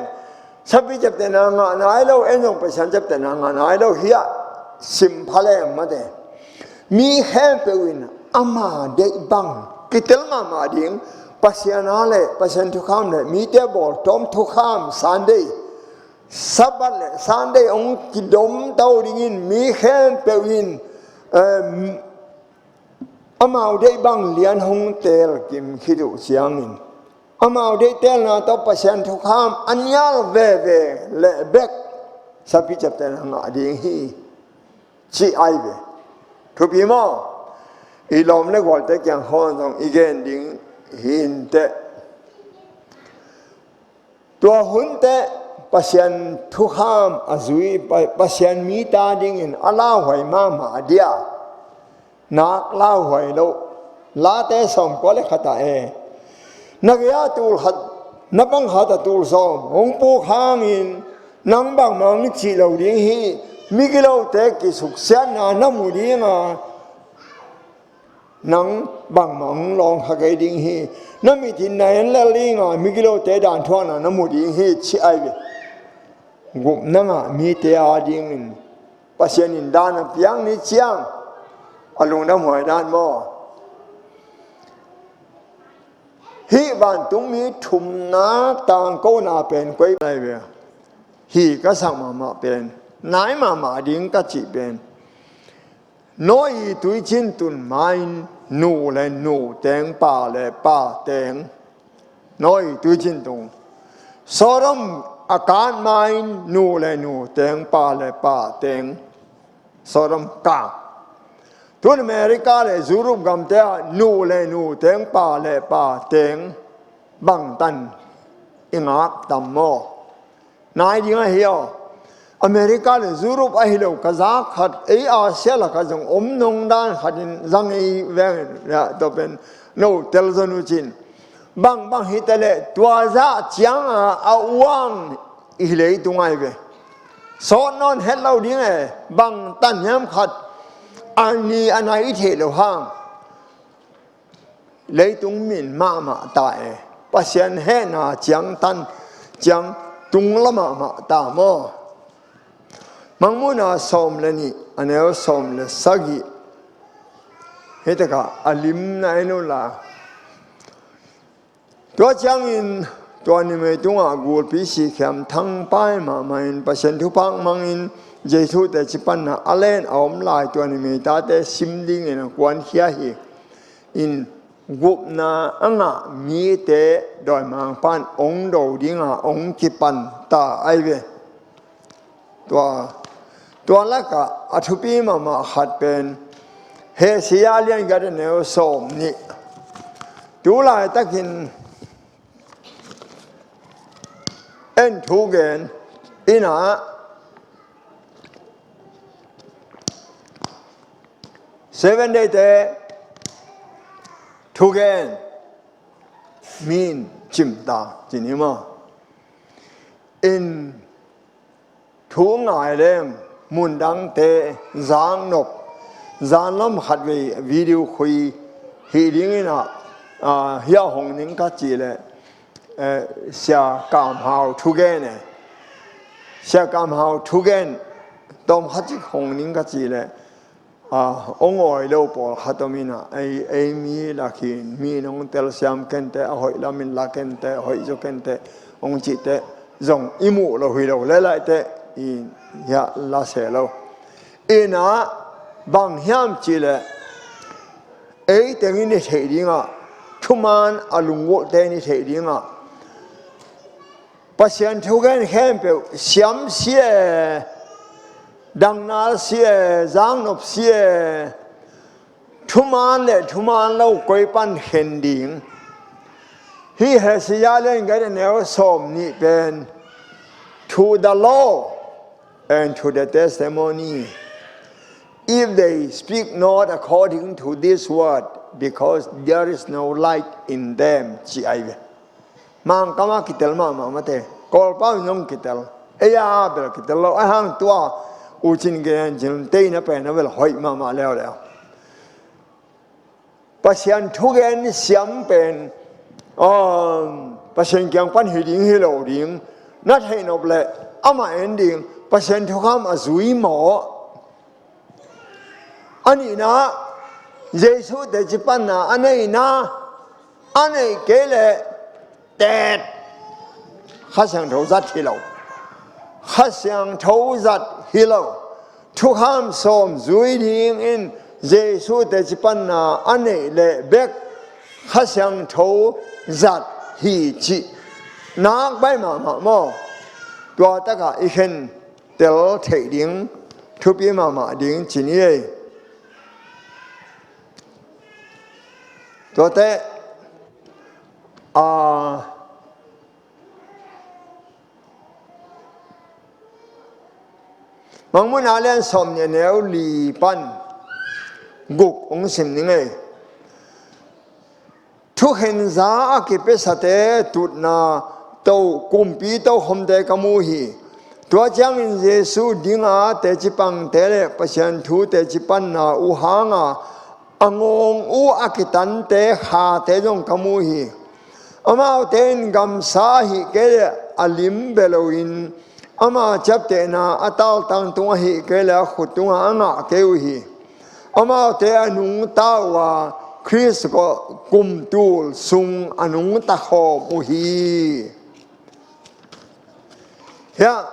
sapi ciaptehna ngah nai lo, en zong Pasian ciaptehna ngah nai lo hi a, sim pha leng mate. Mi khempeuh in ama deih bang kitel mahmah ding, Pasian a le Pasian thukham le mite bawltawm thukham Sunday, Sabbath le Sunday hong kidomto dingin mi khempeuh in, em, amau deih bang lian hong teel kim khit uh ciangin, amau deih teelna tawh Pasian thukham a nial veve le bek sapi ciaptehna ngah ding hi, ci ai ve. Thupi maw? I lawm le gualte kiang khawng zong i gen ding hi inteh. Tua hun teh Pasian thukham a zui, Pa-, Pasian mi ta dingin a lauhuai mahmah a dia. Nak lauhuai lo. Late sawmkua le khat ah e, na gei-ah tul khat, na pang khat ah tul sawm hong puk hangin nang bangmah hong cih lo ding hi. Migilote kisuksiatna na mu dinga, nang bangmah hong lawng kha kei ding hi. Na mit in na en lel dinga, migilote dan thuakna na mu ding hi, ci ai ve. Gupna ngah mite a dingin Pasian in dan a piak ni ciang a lungdam huai dan maw? Hih vantungmi thumna tangkona pen koi lai ve. Hi ka sak mahmah pen, nai mahmah ding ka cih pen, Noah i tuicin tun ma-in nu le nu teng, pa le pa teng. Noah i tuicin tung. Sodom a kat ma-in nu le nu teng, pa le pa teng. Sodom kang. Tun America le Europe gamte ah nu le nu teng, pa le pa teng. Bangtan i ngak tam maw? Nai ding ahi aw. America le Europe ahi lo, ka zak khat, ei Asia lakah zong om nong dan khat in zang ei veng in, tua pen no tel zon uh cin. Bang bang hi ta leh tua zah cianga a uang i hi leitung ai ve. Sawt nawn het lo ding e, bangtan hiam khat a ni a nai i theih lo hang. Leitung min mahmah ta e, Pasian hehna ciang tan, ciang tung la mahmah ta maw? Mangmuhna sawm le nih, a neu sawm le sagih. Hih takah a limna en uh la. Tua ciangin tua numei tungah gulpi sikhiam thangpai mahmah in Pasian thupha mangin Jesu teci panna a len a om lai tua numei tate sim dingin a kuankhia hi. In gupna a ngah mite dawimangpa'n ong do dinga ong kipan ta ai ve. Tua, tua lakah a thupi mahmah khat pen Hesaya lian giat a neu sawm nih. Tu laitakin en thu gen ina, Seven Day te thugen min cimta cin hi maw? In thu ngai leng mundangte zangnop, zanlam khatvei video khui hi dingin ah, ah, hiah hong ning ka cih leh, eh, Sia Kam Hau thugen e. Sia Kam Hau thugen tawm khat cik hong ning ka cih leh, a, hong awi lo pawlkhat om ina, ei, ei mi lak hi, mi in hong telsiam kenteh, a hoih lamin la kenteh, a hoih zaw kenteh hong cihteh zong i muh lo hi lo leh laihteh i hiah la se lo. Ina bang hiam cihleh ei teng in i theih dingah, thuman a lunggulhte in i theih dingah Pasian thugen khempeuh siam si e, dangnal si e, zangnop si e, thuman le thuman lo koi pan khen ding. Hih Hesaya lian giat a neu sawm nih pen, to the law and to the testimony, if they speak not according to this word, because there is no light in them, ci ai ve. Mangkam ah kitel mahmah mate. Kawlpau in zong kitel. Ei a bel kitel lo. Ahih hang tua U Cin Gen Cin teina pen a bel hoih mahmah leuleu. Pasian thugen siam pen, um, Pasian kiang pan hi ding hi lo ding na theih nop leh amah en ding, Pasian thukham a zui maw? A nihna, Jesu teci panna a neihna, a neih kei leh tet, Kha Siangtho zat hi lo. Kha Siangtho zat hi lo. Thukham sawm zui dingin Jesu teci panna a neih leh bek Kha Siangtho zat hi cih nak pai mahmah maw? Tua takah i khentel theih ding thupi mahmah ding ci ni ei. Tuate, a, Mangmuhna lian sawmnih a neu li pan guk hong sim ning ei. Thukhenza a kipiasate tutna to, kumpi tokhomte ka mu hi. Tua ciangin Jesu dinga teci pangte le Pasian thu teci panna uh hanga a ngawng uh a kitante khate zong ka mu hi. Amaute in gamsa ahih kei leh a lim bia loin, ama ciaptehna a taltang tung ahih kei leh a khut tungah a ngah kei uh hi. Amaute a nungta uh a, Khrist kumtul sung a nungta khawm uh hi. Hiah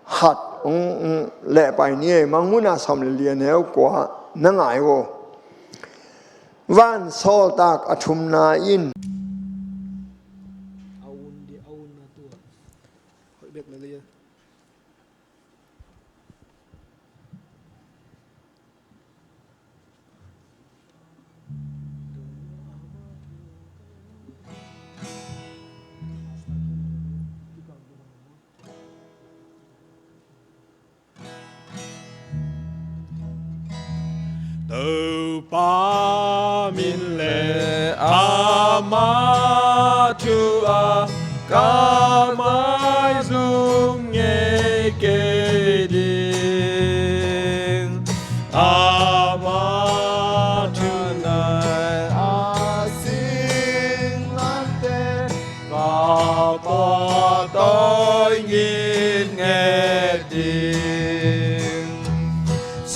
khat hong, hong lehpai ni ei, Mangmuhna sawm le li a neu kua na ngai uh. Vansawltak a thumna in. Topa min le ama thu a ka maizum ngei kei ding. Ama thu nai a singlamteh ka pawtawi ngitnget ding.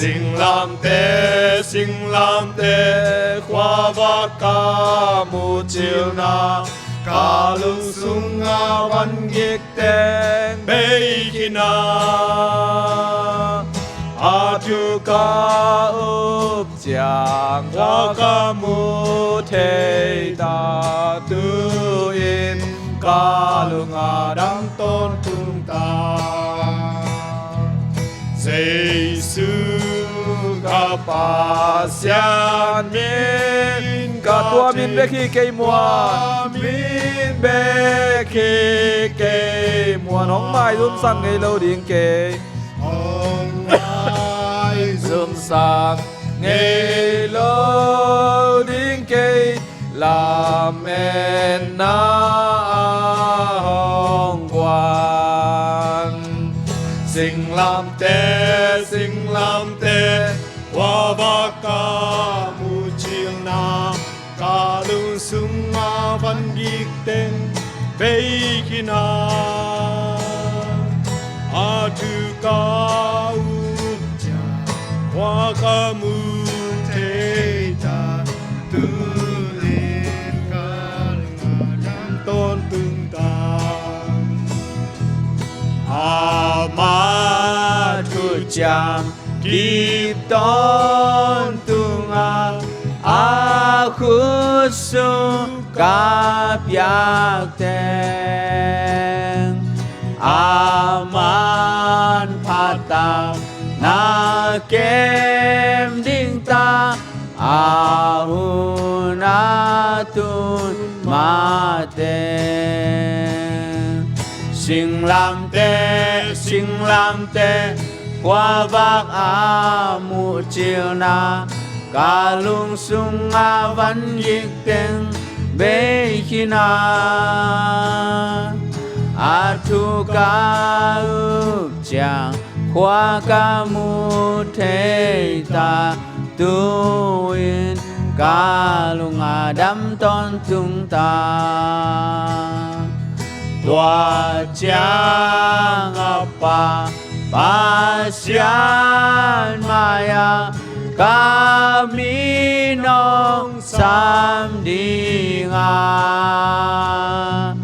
Singlamteh, singlamteh, khuavak ka muhcilna, ka lungsunga van gik teng bei khin a, a thu ka up ciang khua ka mu thei ta, tu-in ka lung a dam tawntung ta. Jesu ka Pasian min ka tua min bek hi kei muan, min bek hi kei muan, hong maizum sak ngei lo ding kei. Hong maizum sak ngei lo ding kei, lametna a hong guan. Singlamteh, singlamteh, khuavak ka muhcilna, ka lungsunga van gik teng bei khin a, a thu ka up ciang khua ka mu thei ta, tu-in ka lung a dam tawntung ta. Ama thu ciam kip tawntung a, a khut sung ka piak teng, aman phat tak na kem ding ta, a hun a tun mateng. Singlamteh, singlamteh, khuavak a muhcilna, Ka lungsung a van gik teng bei khin a, a thu ka up ciang khua ka mu thei ta, tu-in ka lung a dam tawntung ta. Tua ciang a Pa Pasian mai-ah ka min hong sam ding a,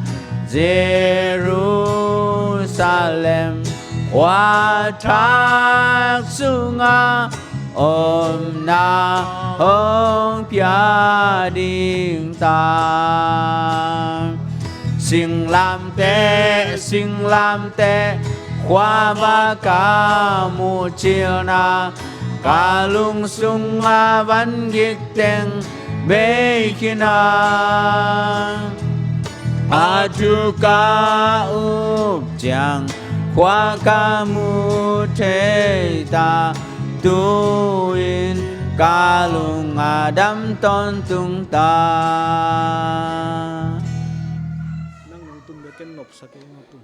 Jerusalem khua thak sungah omna hong pia ding ta. Singlamteh, singlamteh, khua mah ka muh cilna, ka lungsung a van gik teng bei khin a, a thu ka up ciang khua ka mu thei ta, tu-in ka lung a dam tawntung ta. Nang nung tum bek ken nopsak e, nung tum.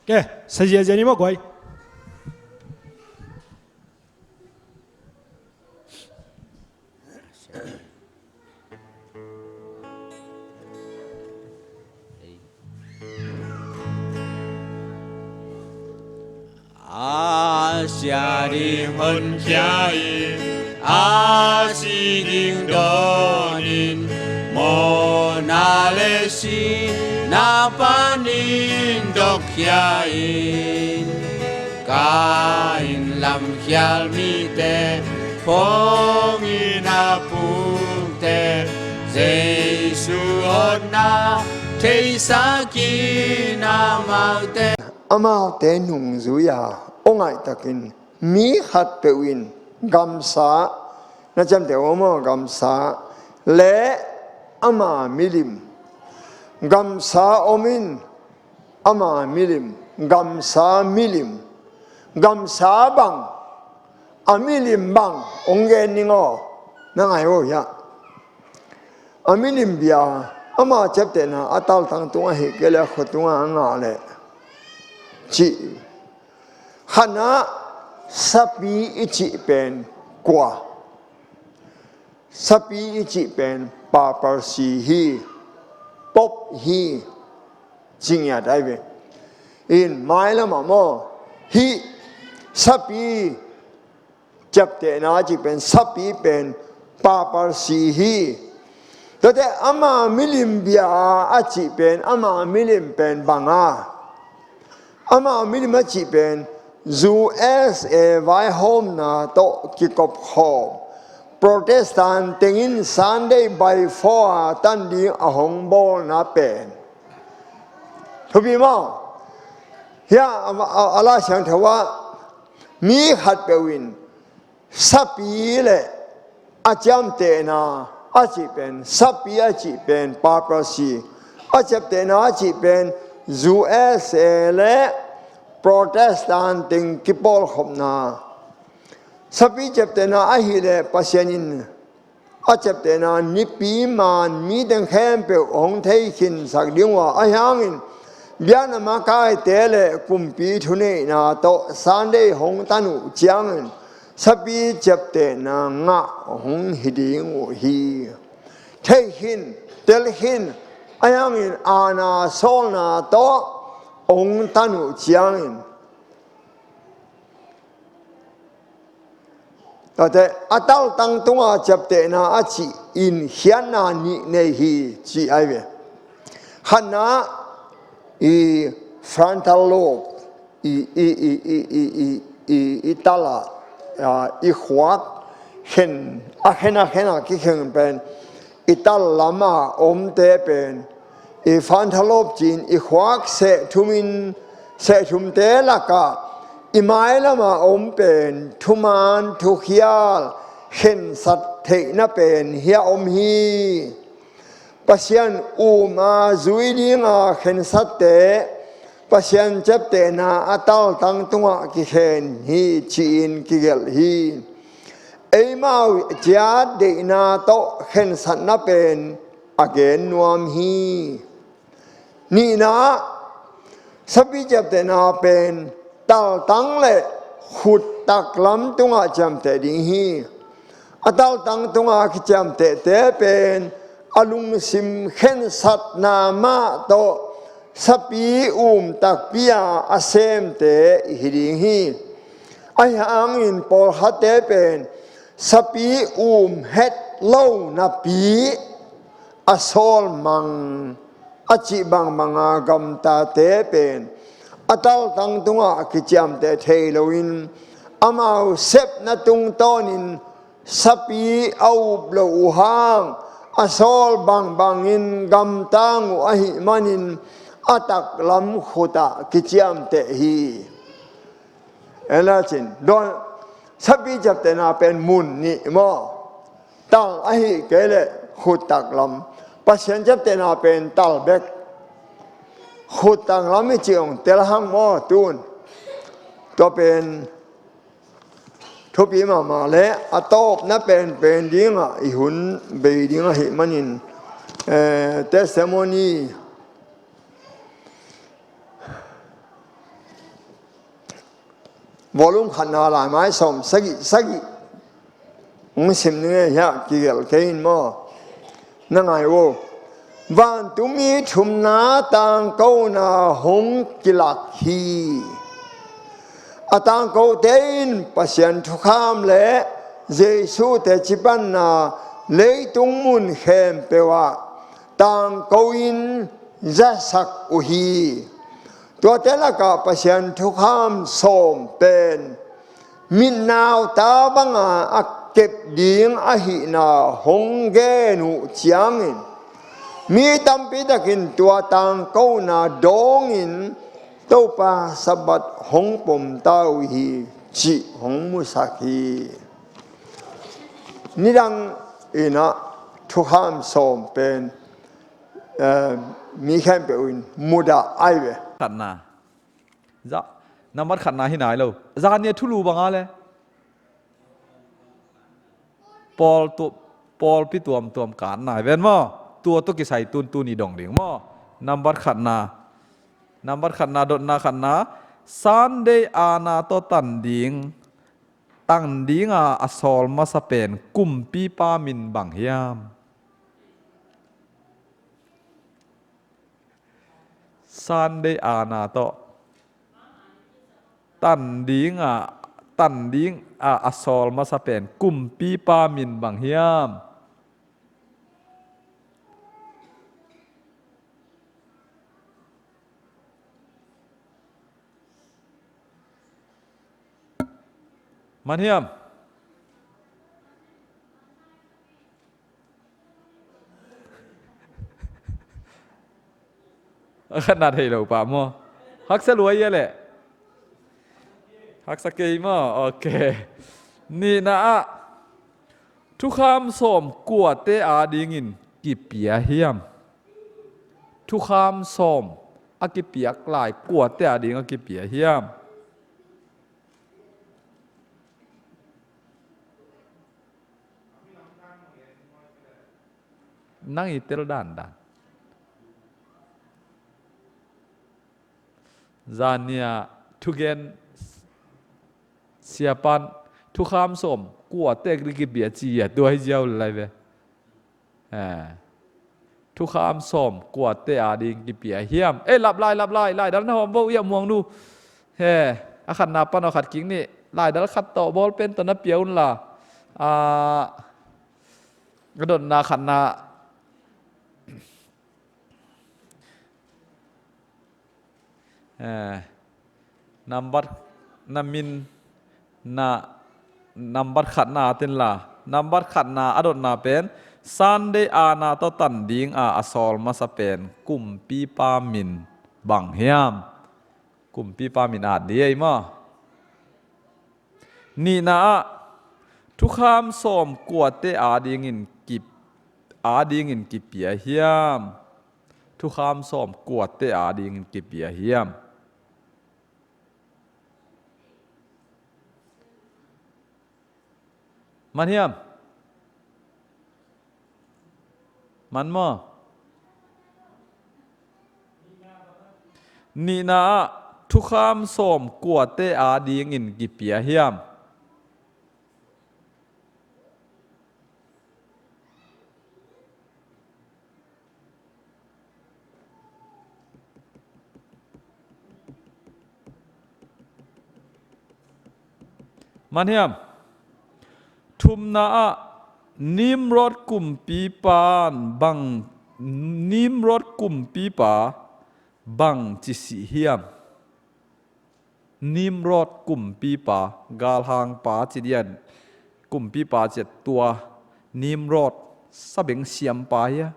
Ke, sa ziazia ni maw guai. A sia ding honkhia in, a si ding dawnin, mawhna le sihna panin dawkkhia in, Kain lamkhial mite phongin a pukte, Jesu hotna theisakin amaute. Amaute nungzui-a aw ngaihtakin mi khatpeuh in gamsa, na ciamteh uh maw, gamsa le ama milim, gamsa om in ama milim, gamsa milim, gamsa bang, a milim bang, hong gen ning aw, na ngai uh hiah. A milim bia, ama ciaptehna a taltang tung ahih kei leh a khua tungah a ngah leh cih. Khatna, sapi i cih pen kua? Sapi i cih pen papacy hi, pope hi, ci ngiat ai ve. In mailamah maw, hih sapi ciaptehna a cih pen, sapi pen papacy hi. Tuate ama milim bia a cih pen, ama milim pen bang a? Ama milim a cih pen U S A vaihawmna tawh kikop khawm, Protestant tengin Sunday by four a tan ding a hong bawlna pen. Thupi maw? Hiah a, a, a Lai Siangtho ah mi khatpeuh in sapi le a ciamtehna a cih pen, sapi a cih pen papacy, a ciaptehna a cih pen U S A le Protestant teng kipawlkhopna. Sapi ciaptehna ahih leh Pasian in a ciaptehna nipi man mi teng khempeuh hong theikhinsak ding uh a, ahi hangin biakna makaite le kumpi thuneihna tawh Sunday hong tan uh ciangin sapi ciaptehna ngah hong hi ding uh hi. Theikhin, telkhin, ahi hangin aana sawlna tawh hong tan uh ciangin Tate, a taltang tunga ciaptehna a cih in khiatna nih nei hi, ci ai ve. Khatna, i frontal lobe, i, i, i tala, a, i khuak khen, a khen, a khen, a kikhen pen, i tal lama omte pen, i frontal lobe ci-in i khuak sehthum in, sehthumte lakah i mai lama om pen thuman thukhial khensat theihna pen hiah om hi. Pasian um a zui dinga khensatte Pasian ciaptehna a taltang tungah kikhen hi ci-in kigelh hi. Eimau ciat deihna tawh khensatna pen a gen nuam hi. Nihna ah, sapi ciaptehna pen taltang le khut taklam tungah ciamteh ding hi. A taltang tunga kiciamtehte pen a lungsim khensatna mah tawh sapi um takpi-a a semte hi ding hi. Ahi hangin pawlkhatte pen sapi um het lo napi a sawlmang a cih bangbanga gamtate pen a taltang tungah kiciamteh thei loin amau sepna tungtawnin sapi a up lo uh hang a sawl bangbangin gamtang uh ahih manin a taklam khutah kiciamteh hi. Ela cin don sapi ciaptehna pen mun nih maw? Tal ahi kei leh khut taklam. Pasian ciaptehna pen tal bek. Khut taklam i cih hong tel hang maw tun? Tua pen thupi mahmah le a tawpna penpen dingah i hun bei ding ahih manin, eh, testimony volume khatna laimai sawm sagih sagih hong sim ning e, hiah kigelh kei in maw? Na ngai uh. Vantungmi thumna tangkona hong kilak hi. A tangkote in Pasian thukham le Jesu tecipanna leitung mun khempeuh ah tangko-in zasak uh hi. Tuate lakah Pasian thukham sawm pen mitnauta banga a kep ding ahihna hong gen uh ciangin mi tampitakin tua tangkona dawngin Topa Sabbath hong pomta uh hi cih hong musak hi. Nidang in ah thukham sawm pen, eh, mi khempeuh in mudah ai ve. Khatna. Za, nambat khatna hi nai lo. Zan ni a thulu banga le pawl tu, pawlpi tuamtuam kan nai ven maw? Tua tawh kisai tuntun i dong ding maw? Nambat khatna. Nambat khatna, dotna khatna. Sunday ana tawh tan ding, tan dinga a sawl masa pen kumpipa min bang hiam? Sunday ana tawh tan dinga, tan dinga a sawl masa pen kumpipa min bang hiam? Man hiam? A khatna thei lo pa maw? Haksa lua ia leh. Haksa kei maw? Ok. Nihna ah thukham sawm kuate adingin kipia hiam? Thukham sawm a kipiak lai kuate ading a kipia hiam? Nang i tel dandan. Zan ni a thugen siapan thukham sawm kuate kipia ci a tua hi ziau lai ve. Eh. Thukham sawm kuate ading kipia hiam? Eh, lap lai, lap lai, laidal na hawm vo ia muang nu. He, a khatna pan a khat kik ni. Laidal khat tawh ball pen tawh na pia un la. Ah, a dotna khatna. Eh, nambat na min na nambat khatna tin la. Nambat khatna a dotna pen Sunday ana tawh tan dinga a sawl masa pen kumpipa min bang hiam? Kumpipa min at di ei maw? Nihna ah thukham sawm kuate adingin kip, adingin kipia hiam? Thukham sawm kuate adingin kipia hiam? Man hiam? Man maw? Nihna ah thukham sawm kuate adingin kipia hiam? Man hiam? Thumna ah Nimrod kumpipa bang, Nimrod kumpipa bang ci sih hiam? Nimrod kumpipa, galhangpa ci dian, kumpipa ci a tua Nimrod sabeng siampa hi a,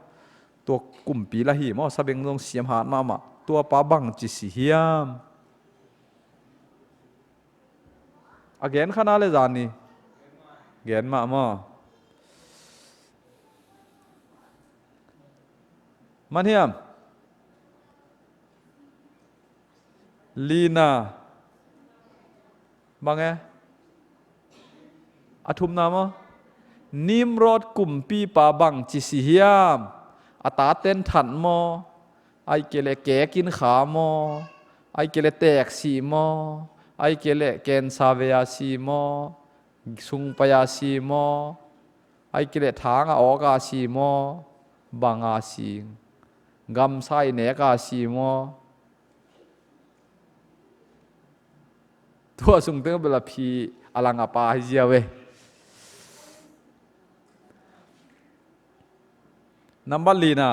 tua kumpi lah hi maw, sabeng zong siam hat mahmah, tuapa bang ci sih hiam? A gen kha na le zani gen mah maw? Man hiam? Lina. Bang e? A thumna maw? Nimrod kumpipa bang ci sih hiam? A taten that maw? Ai kei le kekin kha maw? Ai kei le teksi maw? Ai kei le kensa vei a si maw? Sungpai a si maw? Ai kei le thang a awk a si maw? Bang a si? Gamsa i nek a si maw? Tua sung teng bel a phi a lang a pa hi zia ve. Nambat lina,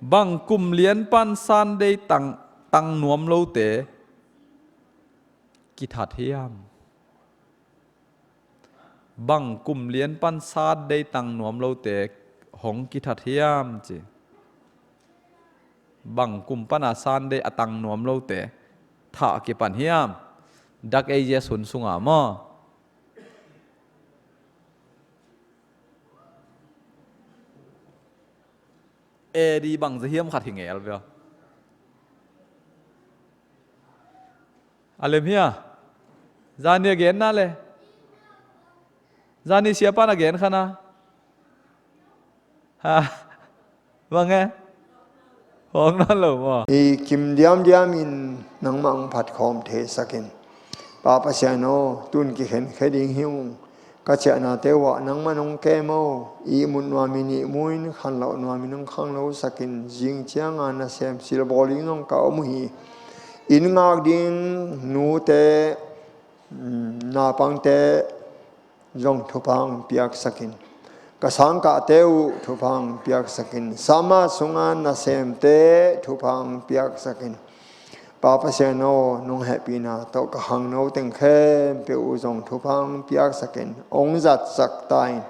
bang kum lian pan Sunday tang, tang nuam lote kithat hiam? Bang kum lian pan Sunday tang nuam lote hong kithat hiam ci. Bang kum pana Sunday a tang nuam lote thah kipan hiam? Dak ei zia sun sunga maw? A D bang za hiam khat hi ngel bia. A lem hia? Zani a genna le. Zani siapan a gen khana. Ha. Bang e? Hong nawn lo maw? I kim diamdiam in nangmah hong phatkhawm theisakin. Pa Pasian aw, tun kikhenkhia ding hi ung. Ka ciahnate uh ah nangmah nong kem aw, i ihmut nuam i nihmu in khanlawh nuam in hong khanglosakin, zing cianga nasem silbawl ding zong ka om uh hi. Inn ngak ding nute, mm, naupangte zong thupha hong piaksakin. Ka sangkahte uh thupha hong piaksakin. Sama sunga nasemte thupha hong piaksakin. Pa Pasian aw, nong hehpihna tawh ka khangno teng khempeuh uh zong thupha hong piaksakin, hong zatsak ta in.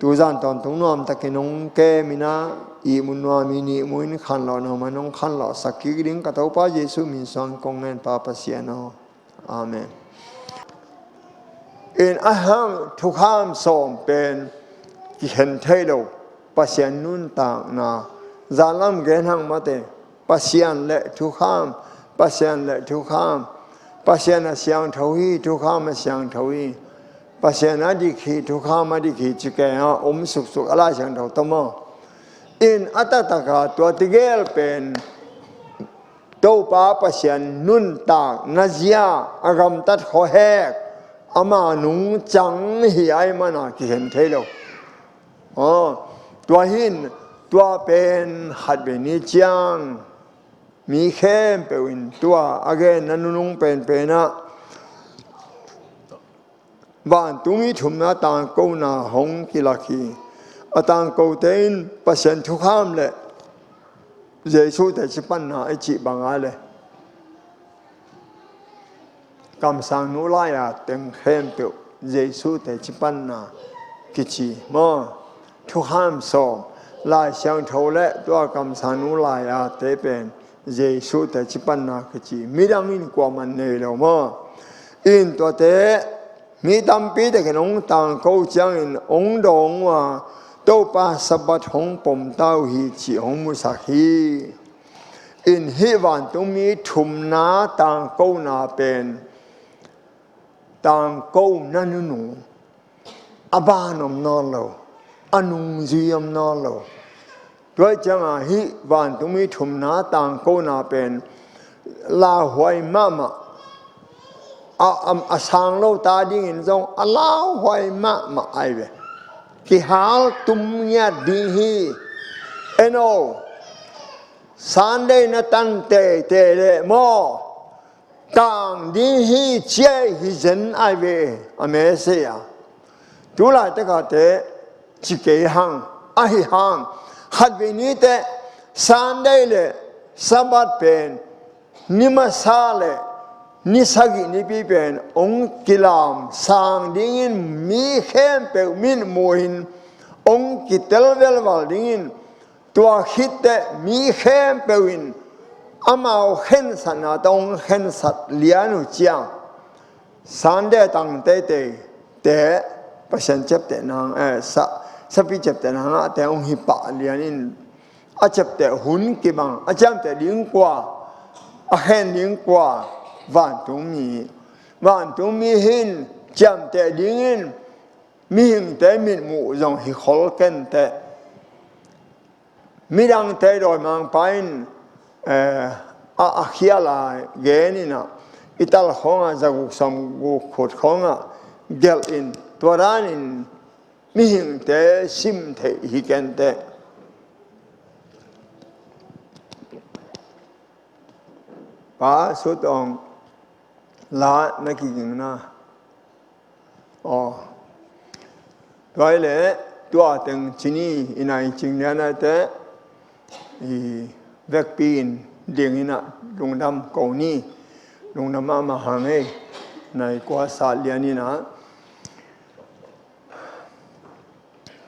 Tuzan tawntung nuamtakin hong kem in ah, ihmut nuam i nihmu in khanlawh nuam in hong khanlawhsak kik ding ka Topa Jesuh min suang kong ngen, Pa Pasian aw. Amen. In a hang thukham sawm pen kikhen thei lo. Pasian nuntakna, zanlam gen hang mate, Pasian le thukham, Pasian le thukham. Pasian a siangtho hi, thukham a siangtho hi. Pasian a dik hi, thukham a dik hi ci kei a om suksuk a Lai Siangtho tawh maw? In a taktaka tua tigel pen Topa Pasian nuntakna zia, a gamtat khuahek, ama nungcang hi ai mana kikhen thei lo. Aw, tua hin, tua pen khatvei ni ciang mi khempeuh in tua a genna nunung penpen ah vantung i thumna tangkona hong kilak hi. A tangkote in Pasian thukham le Jesu teci panna i cih banga le kamsangnu lai-a teng khempeuh Jesu teci panna kici maw? Thukham sawm, Lai Siangtho le tua kamsangnu lai-a te pen Jesu teci panna kici. Midang in kuamah nei lo maw? In tuate mi tampi takin hong tangko ciangin hong dawng uh a, Topa Sabbath hong pom ta uh hi cih hong musak hi. In hih vantungmi thumna tangkona pen tangkona nunung, a ban om nawn lo, a nungzui om nawn lo. Tua ciangah hih vantungmi thumna tangkona pen lauhuai mahmah, a, a, a sang lo ta dingin zong a lauhuai mahmah ai ve. Kihal tum ngiat ding hi. Eno, Sunday na tan teitei leh maw, kang ding hi, ciai hi zen ai ve, a message a. Tulaitakate ci kei hang, ahi hang, khatvei nite Sunday le Sabbath pen ni masa le ni sagih nipi pen hong kilam sang dingin mi khempeuh mitmuhin hong kitel velval dingin, tua khitteh mi khempeuh in amau khensatna tawh hong khensat lian uh ciang, Sunday tang teitei te Pasian ciaptehna, eh, sa, sapi ciaptehna ngahte hong hi pah lianin, a ciapteh hun kibang, a ciamteh ding kua, a khen ding kua, vantungmi. Vantungmi hin ciamteh dingin mihingte mitmuh zong hi khol kenteh. Midangte dawimangpa in, eh, a, a khial a gen inah, i tal khawngah zaguk sawmguk khut khawngah gelh in, tua danin mihingte sim theih hi kenteh. Pa Sut Aung, la na kigingna. Aw. Tua hi leh tua teng ci ni, i nai cing lian a teh, i vekpi in ding inah lungdam ko ni, lungdam mahmah hang ei, nai kua sat lian inah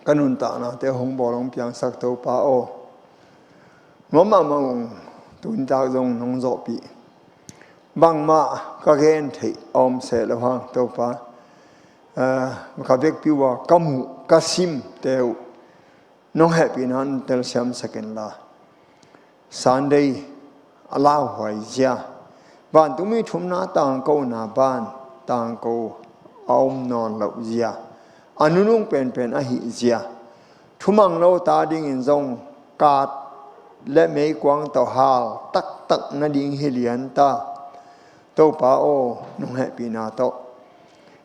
ka nuntaknate hong bawl hong piangsak Topa aw. Mama mama ung, tuni tak zong nong zawhpih. Bangmah ka gen theih a om seh lo hang Topa. Eh, ka vekpi uh a ka muh, ka simte uh nong hehpihna nong telsiamsak inla. Sunday a lauhuai zia, vantungmi thumna tangkona ban tangko a om nawn loh zia, a nunung penpen ahih zia, thumang lo ta dingin zong kat le meikuang tawh hal taktak nading hi lian ta. Topa aw, nong hehpihna tawh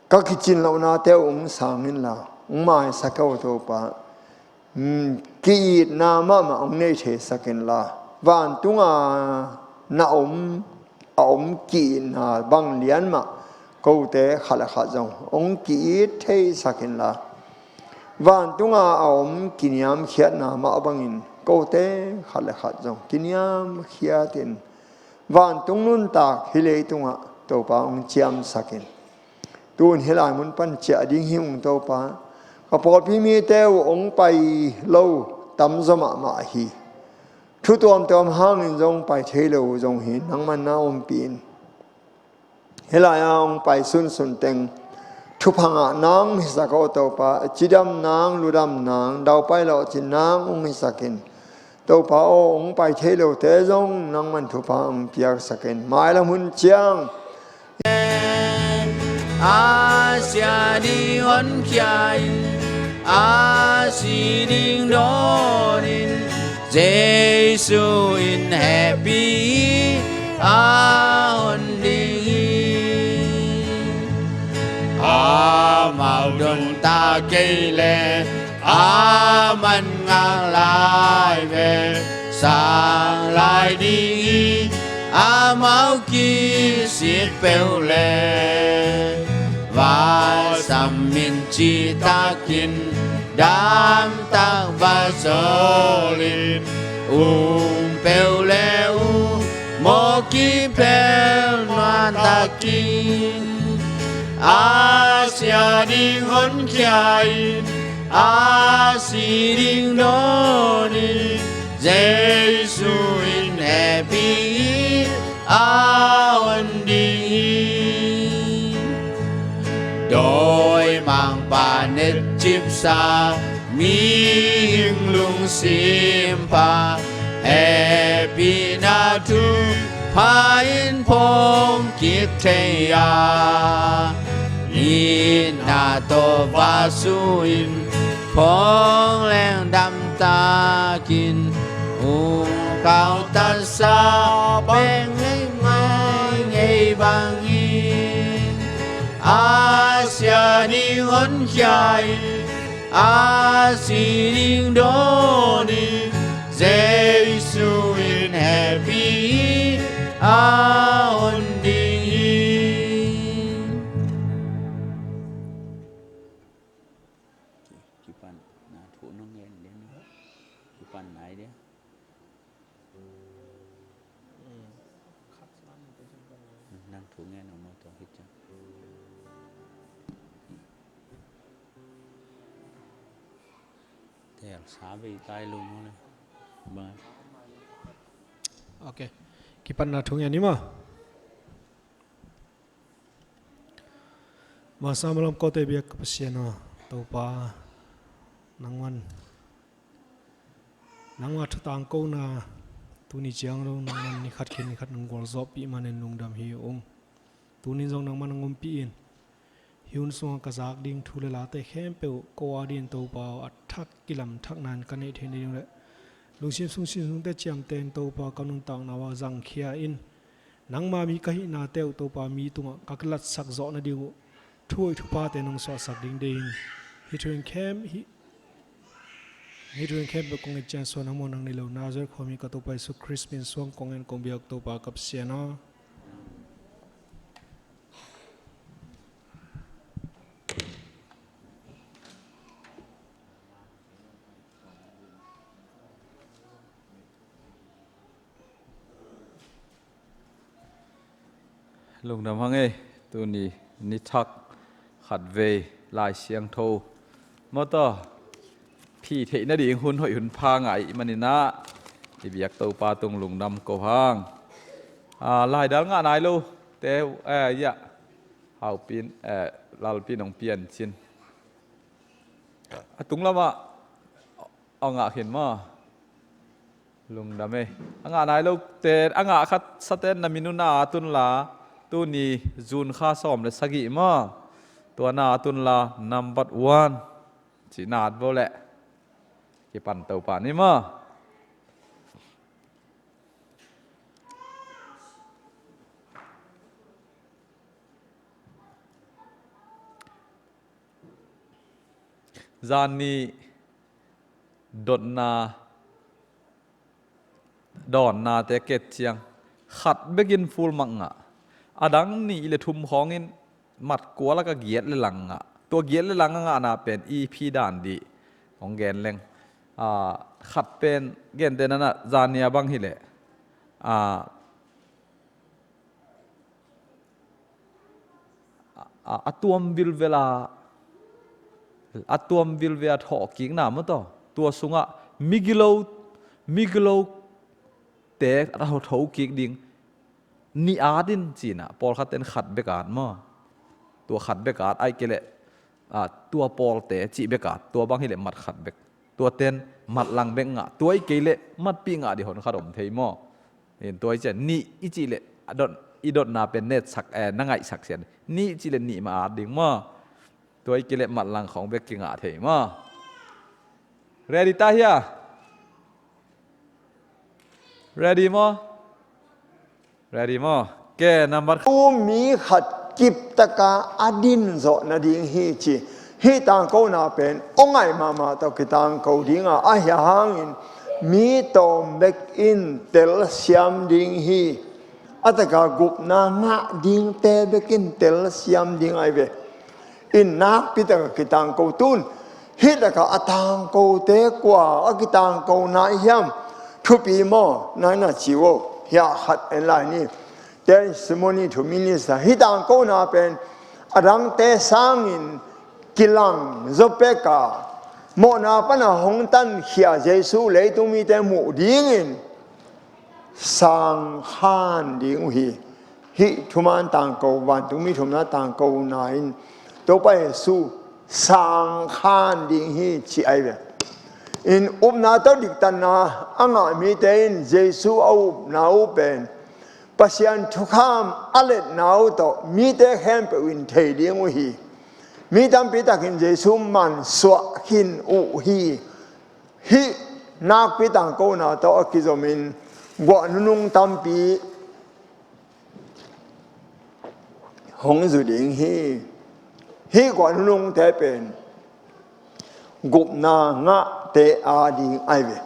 ka kicin lohnate uh hong sang inla, hong maisak aw Topa. Hmm, ki-itna mahmah hong nei theisak inla, vantunga na om, a om ki-itna bang lian mah kote khat le khat zong hong ki-it theisak inla, vantunga a om kiniamkhiatna mah bangin kote khat le khat zong kiniamkhiatin vantung nuntak hih leitungah Topa hong ciamsak in. Tun hih lai mun pan ciah ding hi ung Topa. Ka pawlpi mite uh hong pai lo tamzaw mahmah hi. Thu tuamtuam hangin zong pai thei lo uh zong hi, nangman na ompih in. Hih lai-a hong pai sunsun teng thupha ngah nang hong hisak aw Topa, cidam nang, ludam nang, daupai lawhcin nang hong hisak in. Topa aw, hong pai thei lote zong nangman thupha hong piaksak in. Mailam hun ciang a sia ding honkhia in, a si ding dawn in, Jesu in hehpih hi, a hon ding hi. Amau don ta kei leh aman ngak lai ve, sang lai ding hi, amau kisik peuh leh. Vasam in citakin damtak vasawl in, um peuh leh um mawk kiphel nuantakin, a sia ding honkhia in, a si ding dawn in, Jesu in hehpih hi, a hon ding hi. Dawimangpa netcipsa mi Ding lungsim pha, hehpihna thupha in phawng kik thei a, itna tawh vasu in phawng lengdam takin, ung kau tansa peng ngei mai ngei bangin, a sia ding honkhia in, a si ding dawn in, Jesu in hehpih a hon ding hi. Kipan na thu nong ngen den, kipan nai dia. Nang thu ngen nong maw, tua hi ciang. Tel sa bei tai lung maw le. Bang. Ok. Kipatna thu ngen ni maw. Masa malam kote biak ka Pasian aw, Topa, nangman, nangma thu tangkona tuni ciang lo, nangman ni khat khin ni khat nang gualzawhpih manin lungdam hi ung. Tunin zong nangman nang umpih in, hi hun sungah ka zak ding thu le late khempeuh ko a din Topa aw, a thak kilam thakna in ka neih theih nading le lungsim sungsim sungte ciamten Topa ka nuntakna uah zangkhia in, nangma mi ka hihnate uh Topa mi tungah ka latsak zawh nading uh thu hoih thuphate nong suahsak ding deihin, hih thu in khem hih, hih thu in khempeuh kong et ciang suan a muang nang nei lo Nazareth khuami ka Topa Jesu Khrist min suang kong en kong biak Topa ka Pasian aw. Lungdam hang ei, tuni ni thak khatvei Lai Siangtho mawtaw phi theih nading hun hoih hun pha ngah i hih manin ah i biak Topa tung lungdam ko hang. Ah, laidal ngah nai lo te, eh, ya, haupin, eh, lalpin hong pian cin. A tung lamah a ngah khin maw? Lungdam ei. A ngah nai lote, a ngah khat saten na min un a at unla, tuni June kha sawm le sagih maw? Tua na at unla, number one cih na at vo leh kipan Topa ni maw? Zanni dotna dawnnate ket ciang khat bekin full mark ngah, a dang nih le thum khawngin mat kua lakah giat le lang ngah. Tua giat le lang a ngahna pen ipi dan dih hong gen leng, ah, khat pen gente nanah zanni a bang hileh, ah, a, a tuam vilvel a, a tuam vilvel a thawhkikna mawtaw, tua sungah migilo, migilote a thokik ding nih at in cinah, pawlkhat ten khat bek at maw? Tua khat bek at, ahih kei leh, ah, tua pawlte cih bek at, tua bang hileh mat khat bek. Tua ten mat lang bek ngah, tua i kei leh matpih ngah dih hon khat om thei maw? In tua i ciah nih i cih leh a dot, i dotna pen netsak, eh, na ngaihsak sian. Nih i cih leh nih mah at ding maw? Tua i kei leh mat lang khawng bek kingah thei maw? Ready ta hia? Ready maw? Ready maw? Ke number khat. Tu mi khat kiptaka a din zawh nading hi ci. Hih tangkona pen aw ngaih mahmah tawh kitangko dinga, ahi hangin mi tawm bek in telsiam ding hi. A taka gupna ngah dingte bek in telsiam ding ahi ve. In nakpi taka kitangko tun, hih taka a tangkote kua a kitangko nai hiam? Thupi maw? Nai na ci uh. Hiah khat en lai ni. Testimony to minister. Hih tangkona pen a dangte sangin kilang zaw peka, mawhna pana hong tankhia Jesu leitung mite muh dingin sang khan ding uh hi. Hih thuman tangko, vantungmi thumna tangkona in Topa Jesu sang khan ding hi ci ahi ve. In upna tawh diktatna a ngah mite in Jesu a upna uh pen Pasian thukham a letna uh tawh mite khempeuh in thei ding uh hi. Mi tampi takin Jesu mansuah khin uh hi. Hih nakpi tangkona tawh a kizomin guah nunung tampi hong zu ding hi. Hih guah nunungte pen gupna ngahte a ding ahi ve.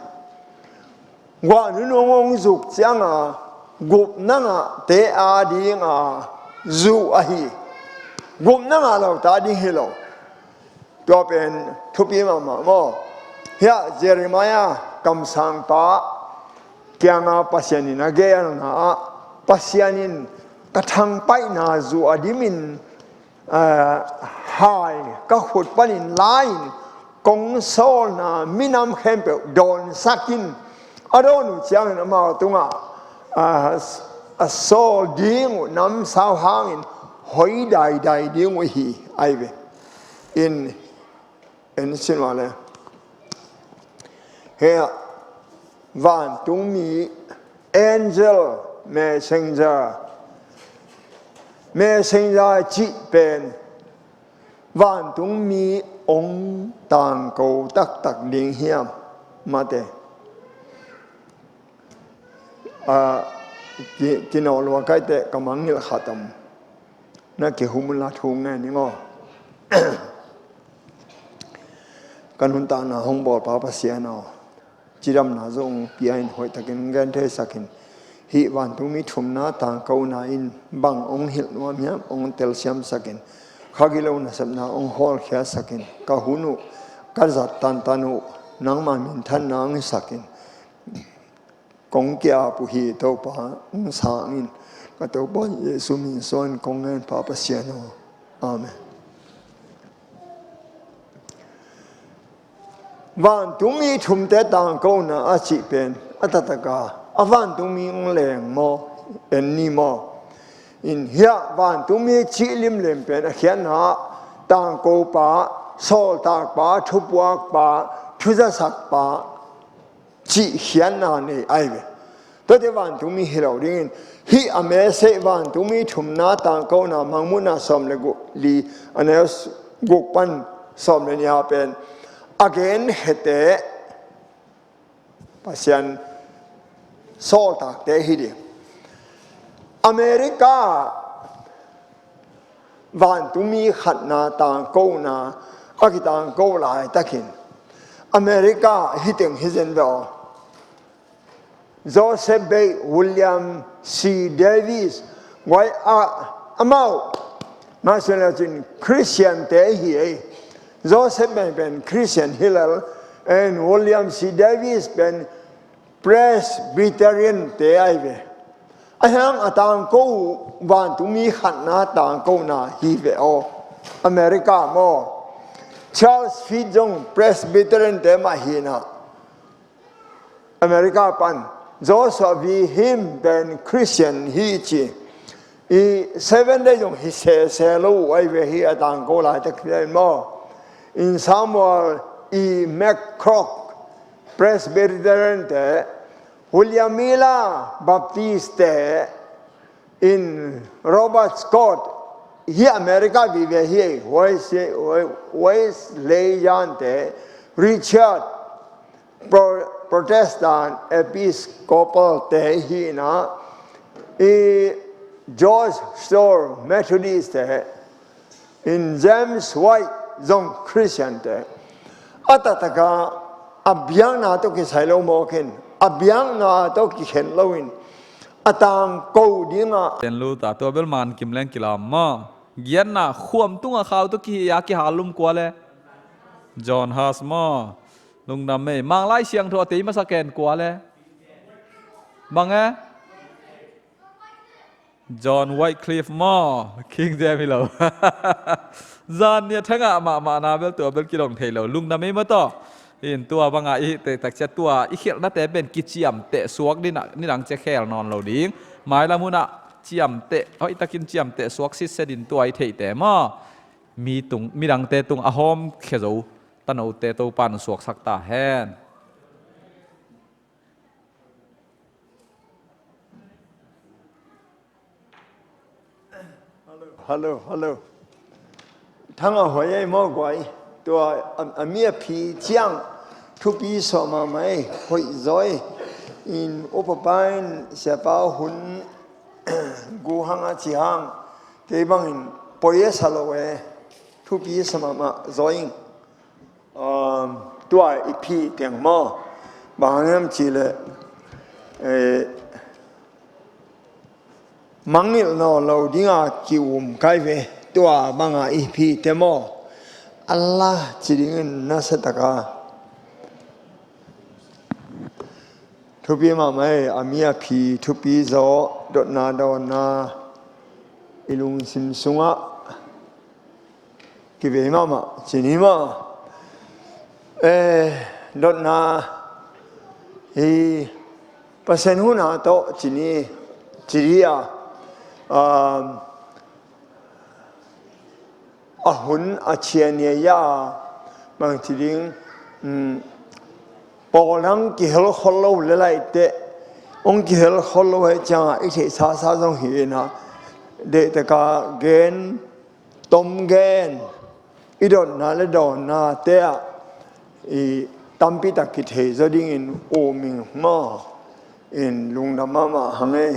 Guah nunung hong zuk cianga gupna ngahte a dinga zu ahi. Gupna ngah lo ta ding hi lo. Tua pen thupi mahmah maw? Hiah Jeremiah kamsangpa kianga Pasian in a geelna ah, Pasian in ka thangpaihna zu a dimin, eh, hai ka khut panin la-in kong sawlna minam khempeuh dawnsak in, a dawn uh ciangin amau tungah, ah, a sawl ding uh namsau hangin hoi daidai ding uh hi, ahi ve. In, en sin mah le. Hia, vantungmi, angel, messenger, messenger cih pen vantungmi hong tangko taktak ding hiam? Mate. Ah, ki, kinawh lua kaite ka mangngilh khat om. Na kihum unla thu ngen ning aw. Ka nuntakna hong bawlpa Pasian aw, cidamna zong pia in hoihtakin hong gen theisakin, hih vantungmi thumna tangkona in bang hong hilh nuam hiam hong telsiamsakin, ka gilo nasepna hong hawlkhiatsakin, ka hun uh ka zat tantan uh nangma minthanna hong hisakin, kong ki-ap uh hi Topa, hong sang in. Ka Topa Jesu min suang kong ngen Pa Pasian aw. Amen. Vantungmi thumte tangkona a cih pen a taktaka a vantungmi hong leng maw, en ni maw? In hiah vantungmi cih limlim pen a khiatna ah tangkopa, sawltakpa, thupuakpa, thuzasakpa cih khiatna nei ahi ve. Tuate vantungmi hi lo dingin, hih a message vantungmi thumna tangkona Mangmuhna sawm le guk li, a neu guk pan sawm le nih ah pen a genkhete Pasian sawltakte hi ding. America vantungmi khatna tangkona a kitangko laitakin America hi teng hi zen ve aw. Joseph bek, William C. Davis, guai a, amau, mah sung le cin Christian te hi ei. Joseph bek pen Christian hi lel, and William C. Davis pen Presbyterian te ahi ve. A hiang a tangko uh vantungmi khatna tangkona hi ve aw. America maw? Charles Fitt zong Presbyterian te mah hi na, America pan. Joshua V. Hinckley pen Christian hi ci. I Seventh Day zong hi sese lo uh ahi ve hi a tangko laitak hi maw? In Samuel E. McCook Presbyterian te, William Miller Baptist te, in Robert Scott, hi America vive hi, Wes-, Wesleyan te, Richard Pro-, Protestant Episcopal te hi na, i George Storrs Methodist te, in James White zong Christian te. A taktaka a biakna tawh kisai lo mawkin, a biakna tawh kikhen loin, a tangko dinga. Ten luta tua bel man kim leng kilam maw? Giatna khuam tunga khau tawh kihi a kihalum kua le? John Huss maw? Lungdam ei. Manglai Siangtho a tei masa ken kua le? Bang e? John Wycliffe maw? King James hi lo. Zan nia thangah mahmahna bel tua bel kidong thei lo. Lungdam ei maw taw? In tua banga i hih takciat tua i khelhnate pen kiciamteh suak dina, nidang cia khel nawn lo ding. Mailam hunah ciamteh, hoihtakin ciamteh suak sitset in tua i theihte maw? Mi tung, midangte tung a hawmkhia zo tanote Topan suaksak ta hen. Hello, hello. Thang a hoih ei maw guai. Tua a, a mi a phi ciang thupi suah mahmah ei, hoih zaw ei. In upapa in siapa hun gu hang a ci hang, kei bangin poi a sa lo e. Thupi sa mahmah zaw ing. Um, tua i phih teng maw, bang hang hiam cihleh, eh, mangngilh nawn lo dinga ki-um kai ve. Tua banga i phih te maw, Allah ci dingin nasa taka thupi mahmah ei. A mi a phi thupi zaw, dotna dawnna i lungsim sungah kivei mahmah ci ni maw. Eh, dotna hi, Pasian huna tawh ci ni, ci dia, um, a hun a cian ia ia, bang ci ding, um, pawl dang kihel khol lo le laiteh, hong kihel khol lo hei ciangah i theih sasa zong hi inah, dehtaka gen, tom gen, i dotna le dawnna te ah i tampi tak kithei zaw dingin um ing maw. In lungdam mahmah hang ei.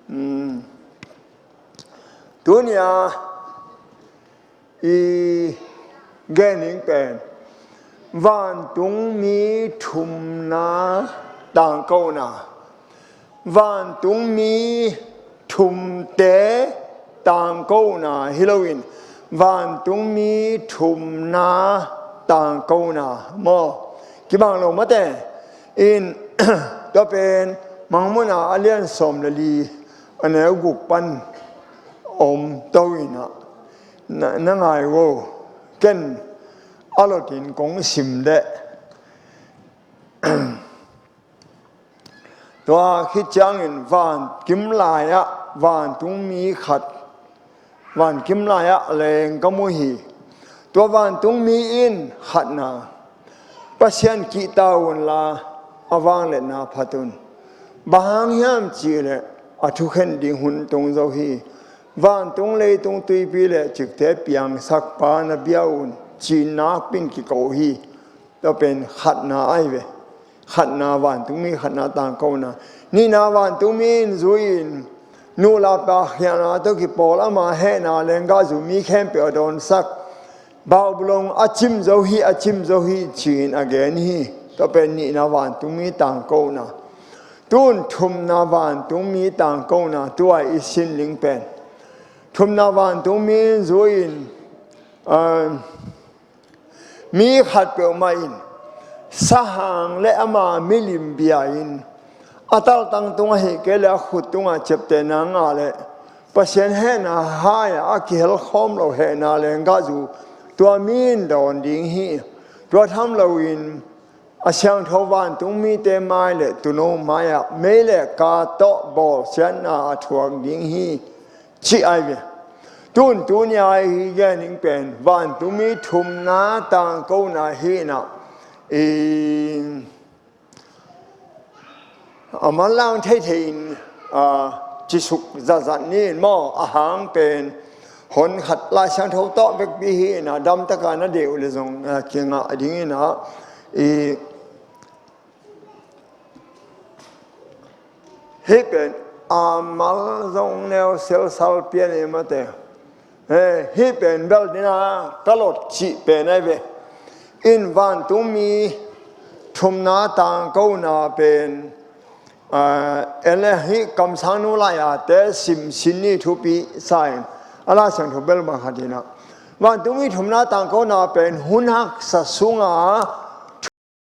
Um, tunia i gen ding pen vantungmi thumna tangkona. Vantungmi thumte tangkona hi loin, vantungmi thumna tangkona maw. Kibang lo mate in, tua pen Mangmuhna a lian sawm le li, a neu guk pan om to inah, na, na ngai vo. Ken a lotin kong sim deh. Tua khit ciangin van kim lai-ah vantungmi khat, van kim lai-ah leng ka mu hi. Tua vantungmi in khatna, Pasian kihta unla a vangliatna phat un. Bang hang hiam cihleh a thukhen ding hun tung zo hi. Vantung leitung tuipi le cikte piangsakpa na bia un, ci nakpin kiko hi. Tua pen khatna ai ve. Khatna vantungmi khatna tangkona. Nihna vantungmi in zui-in nuhla pakhialhna tawh kipawl ama hehna lenggahzu mi khempeuh a dawnsak. Baubulong a cim zo hi, a cim zo hi ci-in a gen hi. Tua pen nihna vantungmi tangkona. Tun thumna vantungmi tangkona tua i sin ling pen. Thumna vantungmi in zui-in, ah, mi khat peuhmah in sahang le ama milim bia-in a taltang tung ahih kei le a khut tungah ciaptehna ngah le Pasian hehna hai-ah a kihel khawm lo hehna lenggahzu tua mi in dawn ding hi. Tua tham loin a siangtho vantungmite mai le tuuno mai-ah mei le kaa tawh bawlsiatna a thuak ding hi. Cih ai ve. Tun tunia i gen ding pen vantungmi thumna tangkona hi inah, i, a manlang theithei in, a, cisuk zatzat ni in maw, a hang pen hon khat Lai Siangtho tawh vekpi hi inah, damtaka na deuh le zong, a, kingah ding inah, i, hih pen a mal zong neu selsal pian ei mate. Eh, hih pen bel dina ka lot cih pen ai ve. In vantungmi thumna tangkona pen, ah, en le hih kamsangnu lai-a te sim sin ni thupi sa in. A Lai Siangtho bel bang khat inah, vantungmi thumna tangkona pen hun haksa sunga